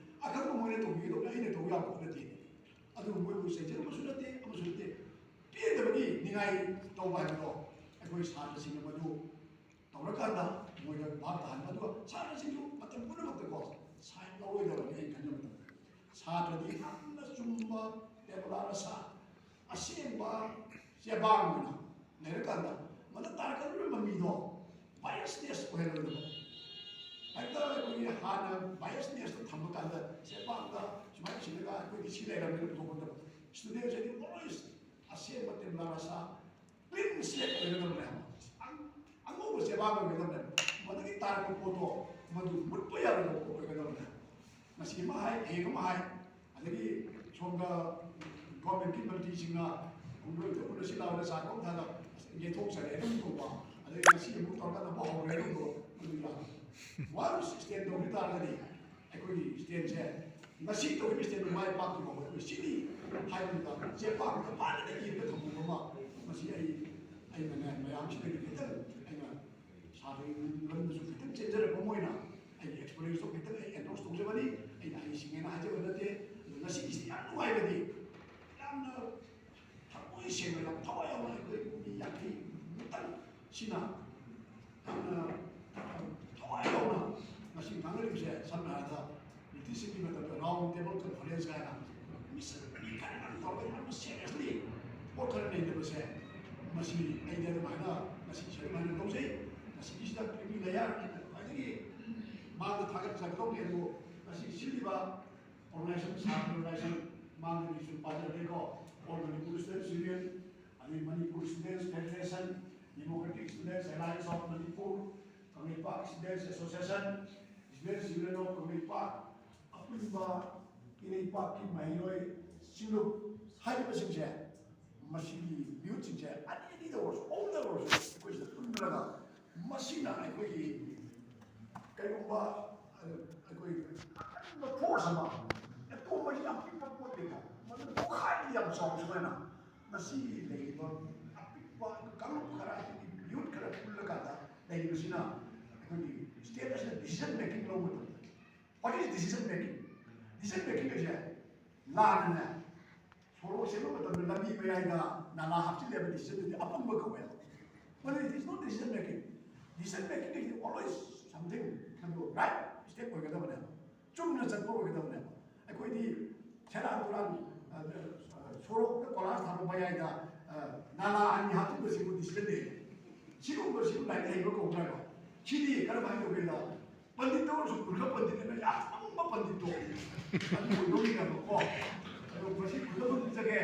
ꯑꯈꯪꯕ ꯃꯣꯏꯅ ꯇꯧꯕꯤꯒꯗꯧꯕꯅꯤ, ꯑꯩꯅ ꯇꯧꯕ ꯌꯥꯕ ꯄꯣꯠ ꯅꯠꯇꯦ꯫ ꯑꯗꯨ ꯃꯣꯏꯕꯨ ꯆꯩꯖꯔꯨꯕꯁꯨ ꯅꯠꯇꯦ, ꯑꯃꯁꯨ ꯅꯠꯇꯦ꯫ ꯄꯦꯟꯗꯕꯒꯤ ꯅꯤꯡꯉꯥꯏ ꯇꯧꯕ ꯍꯥꯏꯕꯗꯣ ꯑꯩꯈꯣꯏ ꯁꯥꯇ꯭ꯔꯁꯤꯡꯅ ꯃꯗꯨ ꯇꯧꯔꯀꯥꯟꯗ ꯃꯣꯏꯗ ꯚꯥꯞ ꯇꯥꯍꯟꯕ, ꯑꯗꯨꯒ ꯁꯥꯇ꯭ꯔꯁꯤꯡꯁꯨ ꯃꯇꯝ ꯄꯨꯝꯅꯃꯛꯇꯀꯣ ꯁꯥꯏꯟ ꯂꯧꯔꯣꯏꯗꯕꯅꯤ꯫ ꯑꯩ ꯈꯟꯖꯕ ꯃꯇꯝꯗ ꯁꯥꯇ꯭ꯔꯗꯤ ꯌꯥꯝꯅ ꯆꯨꯝꯕ ꯇꯦꯕꯂꯥ ꯔꯁꯥ, ꯑꯁꯦꯡꯕ ꯆꯦꯕꯥꯡ ꯑꯣꯏꯅ ꯂꯩꯔꯀꯥꯟꯗ ꯃꯗꯨ ꯇꯥꯔꯛꯀꯗꯧꯔꯤꯕ ꯃꯃꯤꯗꯣ ꯕꯥꯏꯁꯅꯦꯁ ꯑꯣꯏꯍꯜꯂꯣꯏꯗꯕ꯫ ꯍꯦꯛꯇ ꯑꯩꯈꯣꯏꯒꯤ ꯍꯥꯟꯅ ꯕꯥꯏꯁꯅꯦꯁꯇ ꯊꯝꯕ ꯀꯥꯟꯗ ꯆꯦꯕꯥꯡꯗ ꯁꯨꯃꯥꯏꯅ ꯁꯤꯜꯂꯒ ꯑꯩꯈꯣꯏꯗꯤ ꯁꯤ ꯂꯩꯔꯝꯃꯦꯅ ꯄꯨꯊꯣꯛꯄ ꯅꯠꯇꯕ, ꯁ꯭ꯇꯨꯗꯦꯟꯁꯤꯗꯤ ꯂꯣꯏ ꯑꯁꯦꯡꯕ ꯇꯦꯕꯂꯥ ꯔꯁꯥ, ꯀ꯭ꯂꯤꯟ ꯁ꯭ꯂꯦꯠ ꯑꯣꯏꯒꯗꯕꯅꯦ ꯍꯥꯏꯕ꯫ ꯑꯪ-, ꯑꯉꯧꯕ ꯆꯦꯕꯥꯡ ꯑꯣꯏꯒꯗꯕꯅꯦ꯫ ꯃꯗꯨꯒꯤ ꯇꯥꯔꯛꯄ ꯄꯣꯠꯇꯣ ꯃꯗꯨ ꯃꯨꯠꯄ ꯌꯥꯔꯣꯏꯗꯕ ꯄꯣꯠ ꯑꯣꯏꯒꯗꯕꯅꯦ꯫ ꯉꯁꯤ ꯑꯃ ꯍꯥꯏ, ꯍꯌꯦꯡ ꯑꯃ ꯍꯥꯏ, ꯑꯗꯒꯤ ꯁꯣꯝꯗ ꯒꯣꯔꯃꯦꯟꯒꯤ ꯃꯟꯇ꯭ꯔꯤꯁꯤꯡꯅ ꯎꯅꯔꯣꯏꯗ ꯎꯅꯁꯤ ꯂꯥꯎꯅ ꯆꯥꯛ ꯀꯧ ꯊꯥꯗ ꯌꯩꯊꯣꯛꯆꯔꯦ ꯑꯗꯨꯝ ꯇꯧꯕ, ꯑꯗꯒꯤ ꯉꯁꯤ ꯑꯃꯨꯛ ꯇꯧꯔꯀꯥꯟꯗ ꯑꯃꯨꯛ ꯍꯧꯔꯦ ꯑꯗꯨꯝ ꯇꯧꯕ, ꯃꯗꯨ ꯌꯥꯗꯦ꯫ ꯋꯥꯟꯁ ꯁ꯭ꯇꯦꯟ ꯇꯧꯈꯤ ꯇꯥꯔꯒꯗꯤ ꯑꯩꯈꯣꯏꯒꯤ ꯁ꯭ꯇꯦꯟꯁꯦ ꯉꯁꯤ ꯇꯧꯔꯤꯕ ꯁ꯭ꯇꯦꯟꯗꯨ ꯃꯥꯏ ꯄꯥꯛꯇ꯭ꯔꯤꯕ ꯐꯥꯎꯕ ꯑꯩꯈꯣꯏ ꯁꯤꯅꯤ ꯍꯥꯏꯕꯗꯨꯗ ꯆꯦ ꯄꯥꯛꯇ ꯐꯖꯅ ꯏꯔꯒ ꯊꯝꯃꯝꯕ ꯑꯃ, ꯃꯁꯤ ꯑꯩ, ꯑꯩꯅꯅꯦ, ꯃꯌꯥꯝꯁꯤꯗꯒꯤ ꯈꯤꯇꯪ ꯑꯩꯅ ꯁꯥꯇ꯭ꯔꯒꯤ ꯂꯝꯗꯁꯨ ꯈꯤꯇꯪ ꯆꯦꯟꯖꯔꯛꯄ ꯑꯃ ꯑꯣꯏꯅ ꯑꯩꯒꯤ ꯑꯦꯛꯁꯄꯤꯔꯤꯌꯦꯟꯁꯇꯣ ꯈꯤꯇꯪ ꯑꯩ ꯑꯦꯟꯗꯣꯔꯁ ꯇꯧꯖꯕꯅꯤ꯫ ꯑꯩꯅ ꯍꯩꯁꯤꯡꯉꯦꯅ ꯍꯥꯏꯖꯕ ꯅꯠꯇꯦ꯫ ꯑꯗꯨ ꯉꯁꯤꯒꯤꯁꯤꯗꯤ ꯌꯥꯝ ꯅꯨꯡꯉꯥꯏꯕꯗꯤ, ꯌꯥꯝꯅ ꯊꯃꯣꯏ ꯁꯦꯡꯅ, ꯌꯥꯝ ꯊꯋꯥꯏ ꯌꯥꯎꯅ ꯑꯩꯈꯣꯏ ꯃꯤ ꯌꯥꯡꯈꯩ ꯃꯨꯛꯇꯪ ꯁꯤꯅ ꯌꯥꯝꯅ ꯊꯋꯥꯏ ꯌꯥꯎꯅ ꯉꯁꯤ ꯉꯥꯡꯅꯔꯤꯕꯁꯦ, ꯁꯝꯅ ꯍꯥꯏꯔꯕꯗ ꯕ꯭ꯔꯤꯇꯤꯁꯁꯤꯡꯒꯤ ꯃꯇꯝꯗ ꯔꯥꯎꯟ ꯇꯦꯕꯜ ꯀꯟꯐꯔꯦꯟꯁ ꯍꯥꯏꯅ ꯃꯤꯁꯛ ꯃꯤ ꯈꯔ ꯇꯧꯔꯒ ꯌꯥꯝꯅ ꯁꯦꯔꯤꯌꯁꯂꯤ ꯄꯣꯠ ꯈꯔ ꯅꯩꯅꯕꯁꯦ, ꯃꯁꯤ ꯑꯩꯗꯤ ꯑꯗꯨꯃꯥꯏꯅ ꯉꯁꯤꯁꯦ ꯑꯗꯨꯃꯥꯏꯅ ꯂꯧꯖꯩ꯫ ꯉꯁꯤꯒꯤꯁꯤꯗ ꯀ꯭ꯔꯤꯃꯤ ꯂꯦꯌꯔ ꯑꯩꯅ ꯈ꯭ꯋꯥꯏꯗꯒꯤ ꯃꯥꯡꯗ ꯊꯥꯒꯠꯆꯒꯗꯧꯅꯤ꯫ ꯑꯗꯨꯕꯨ ꯉꯁꯤ ꯁꯤꯜꯂꯤꯕ ꯑꯣꯔꯒꯅꯥꯏꯖꯦꯁꯟ, ꯁꯥꯇ꯭ꯔ ꯑꯣꯔꯒꯅꯥꯏꯖꯦꯁꯟ, ꯃꯥꯡꯗ ꯃꯤꯡꯁꯨ ꯄꯥꯖꯔꯒꯦꯀꯣ, All Manipur Students Union, ꯑꯗꯩ Manipur Students Federation, Democratic Students Alliance of Manipur, Kangleipak Students Association, Students Union of Kangleipak, ꯑꯄꯨꯟꯕ ꯏꯔꯩꯄꯥꯛꯀꯤ ꯃꯍꯩꯔꯣꯏ ꯁꯤꯡꯂꯨꯞ ꯍꯥꯏꯔꯤꯕꯁꯤꯡꯁꯦ, ꯃꯁꯤꯒꯤ ꯃꯤꯍꯨꯠꯁꯤꯡꯁꯦ ꯑꯅꯤ ꯑꯅꯤꯗ ꯑꯣꯏꯔꯁꯨ, ꯑꯍꯨꯝꯗ ꯑꯣꯏꯔꯁꯨ ꯑꯩꯈꯣꯏꯁꯤꯗ ꯄꯨꯟꯕꯤꯔꯒ, ꯃꯁꯤꯅ ꯑꯩꯈꯣꯏꯒꯤ ꯀꯩꯒꯨꯝꯕ ꯑꯩꯈꯣꯏ ꯑꯀꯟꯕ ꯐꯣꯔꯁ ꯑꯃ, ꯑꯦꯇꯣꯝ ꯑꯁꯤ ꯌꯥꯝ ꯄꯤꯛꯄ ꯄꯣꯠꯅꯤꯀꯣ, ꯃꯗꯨ ꯄꯣꯈꯥꯏꯔꯗꯤ ꯌꯥꯝ ꯆꯥꯎ꯫ ꯁꯨꯃꯥꯏꯅ ꯉꯁꯤ ꯂꯩꯔꯤꯕ ꯑꯄꯤꯛꯄ ꯀꯥꯡꯂꯨꯞ ꯈꯔ, ꯑꯩꯈꯣꯏꯒꯤ ꯃꯤꯍꯨꯠ ꯈꯔ ꯄꯨꯜꯂꯀꯥꯟꯗ ꯂꯩꯔꯤꯕꯁꯤꯅ ꯑꯩꯈꯣꯏꯒꯤ ꯁ꯭ꯇꯦꯠ ꯑꯁꯤꯗ ꯗꯤꯁꯤꯖꯟ ꯃꯦꯀꯤꯡ ꯂꯧꯕ ꯃꯇꯝꯗ, what is decision making? Decision making ꯍꯥꯏꯁꯦ ꯂꯥꯟꯅꯅꯦ, ꯁꯣꯔꯣꯛ ꯁꯦꯝꯕ ꯃꯇꯝꯗ ꯂꯝꯕꯤ ꯃꯌꯥꯏꯗ ꯅꯥꯂꯥ ꯍꯥꯞꯆꯤꯜꯂꯦꯕ, ꯗꯤꯁꯤꯖꯟꯗꯨꯗꯤ ꯑꯄꯪꯕ ꯀꯧꯋꯦꯕ꯫ But it is not decision making. Decision making is always something ꯅꯪꯗꯣ ꯔꯥꯏꯠ ꯁ꯭ꯇꯦꯞ ꯑꯣꯏꯒꯗꯕꯅꯦꯕ, ꯆꯨꯝꯅ ꯆꯠꯄ ꯑꯣꯏꯒꯗꯕꯅꯦꯕ꯫ ꯑꯩꯈꯣꯏꯗꯤ ꯁꯦꯔꯥꯟ ꯇꯨꯔꯥꯟ, ꯑ, ꯑ, ꯁꯣꯔꯣꯛꯇ ꯀꯣꯂꯥꯁ ꯊꯥꯕ ꯃꯌꯥꯏꯗ, ꯑ, ꯅꯥꯂꯥ ꯑꯅꯤ ꯍꯥꯞꯆꯤꯟꯕꯁꯤꯕꯨ ꯗꯤꯁꯤꯖꯟ ꯂꯩ꯫ ꯁꯤꯒꯨꯝꯕꯁꯤꯕꯨ ꯂꯥꯏꯔꯤꯛ ꯍꯩꯕ ꯀꯧꯗ꯭ꯔꯕ? ꯁꯤꯗꯤ ꯀꯔꯝꯍꯥꯏꯅ ꯇꯧꯒꯦꯗ? ꯄꯟꯗꯤꯠꯇ ꯑꯣꯏꯔꯁꯨ ꯃꯨꯔꯈ ꯄꯟꯗꯤꯠ ꯑꯅ ꯌꯥꯝ ꯄꯪꯕ ꯄꯟꯗꯤꯠꯇꯣ ꯑꯗꯨ ꯑꯣꯏꯗꯧꯔꯤꯅꯦꯕꯀꯣ꯫ ꯑꯗꯣ ꯃꯁꯤ ꯃꯨꯔꯈ ꯄꯟꯗꯤꯠꯇꯒꯤ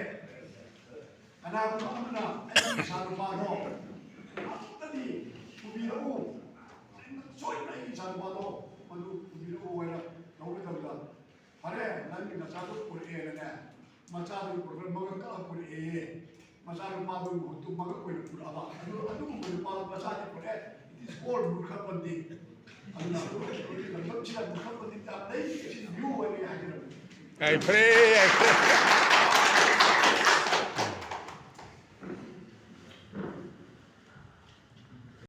ꯀꯅꯥꯒꯨꯝꯕ ꯑꯃꯅ ꯑꯩꯒꯤ ꯏꯆꯥ ꯅꯨꯄꯥꯗꯣ ꯑꯃꯨꯛꯇꯗꯤ ꯄꯨꯕꯤꯔꯛꯎ, ꯁꯣꯏꯗꯅ ꯑꯩꯒꯤ ꯏꯆꯥ ꯅꯨꯄꯥꯗꯣ ꯃꯗꯨ ꯄꯨꯕꯤꯔꯛꯎ ꯍꯥꯏꯅ ꯇꯧꯕ ꯃꯇꯝꯗ, ꯐꯔꯦ, ꯅꯪꯒꯤ ꯅꯆꯥꯗꯣ ꯄꯨꯔꯛꯑꯦꯅꯅꯦ, ꯃꯆꯥꯗꯨ ꯄꯨꯔꯛꯑꯒ ꯃꯉꯛ ꯀꯛꯑ ꯄꯨꯔꯛꯑꯦꯌꯦ꯫ ꯃꯆꯥꯅꯨꯄꯥꯗꯨꯒꯤ ꯃꯍꯨꯠꯇꯨ ꯃꯉꯛ ꯑꯣꯏꯅ ꯄꯨꯔꯛꯑꯕ꯫ ꯑꯗꯨ, ꯑꯗꯨꯒꯨꯝꯕ ꯅꯨꯄꯥ ꯃꯆꯥꯗꯤ ꯄꯨꯔꯛꯑꯦ꯫ It is called ꯃꯨꯔꯈ Pandit. ꯑꯗꯨꯅ ꯑꯩꯈꯣꯏꯒꯤ ꯂꯝꯗꯝꯁꯤꯗ ꯃꯨꯔꯈ ꯄꯟꯗꯤꯠ ꯌꯥꯝ ꯂꯩ꯫ ꯑꯁꯤ ꯌꯨ ꯑꯣꯏꯅ ꯍꯥꯏꯖꯔꯝꯃꯤ꯫ ꯌꯥꯏꯐꯔꯦ, ꯌꯥꯏꯐꯔꯦ꯫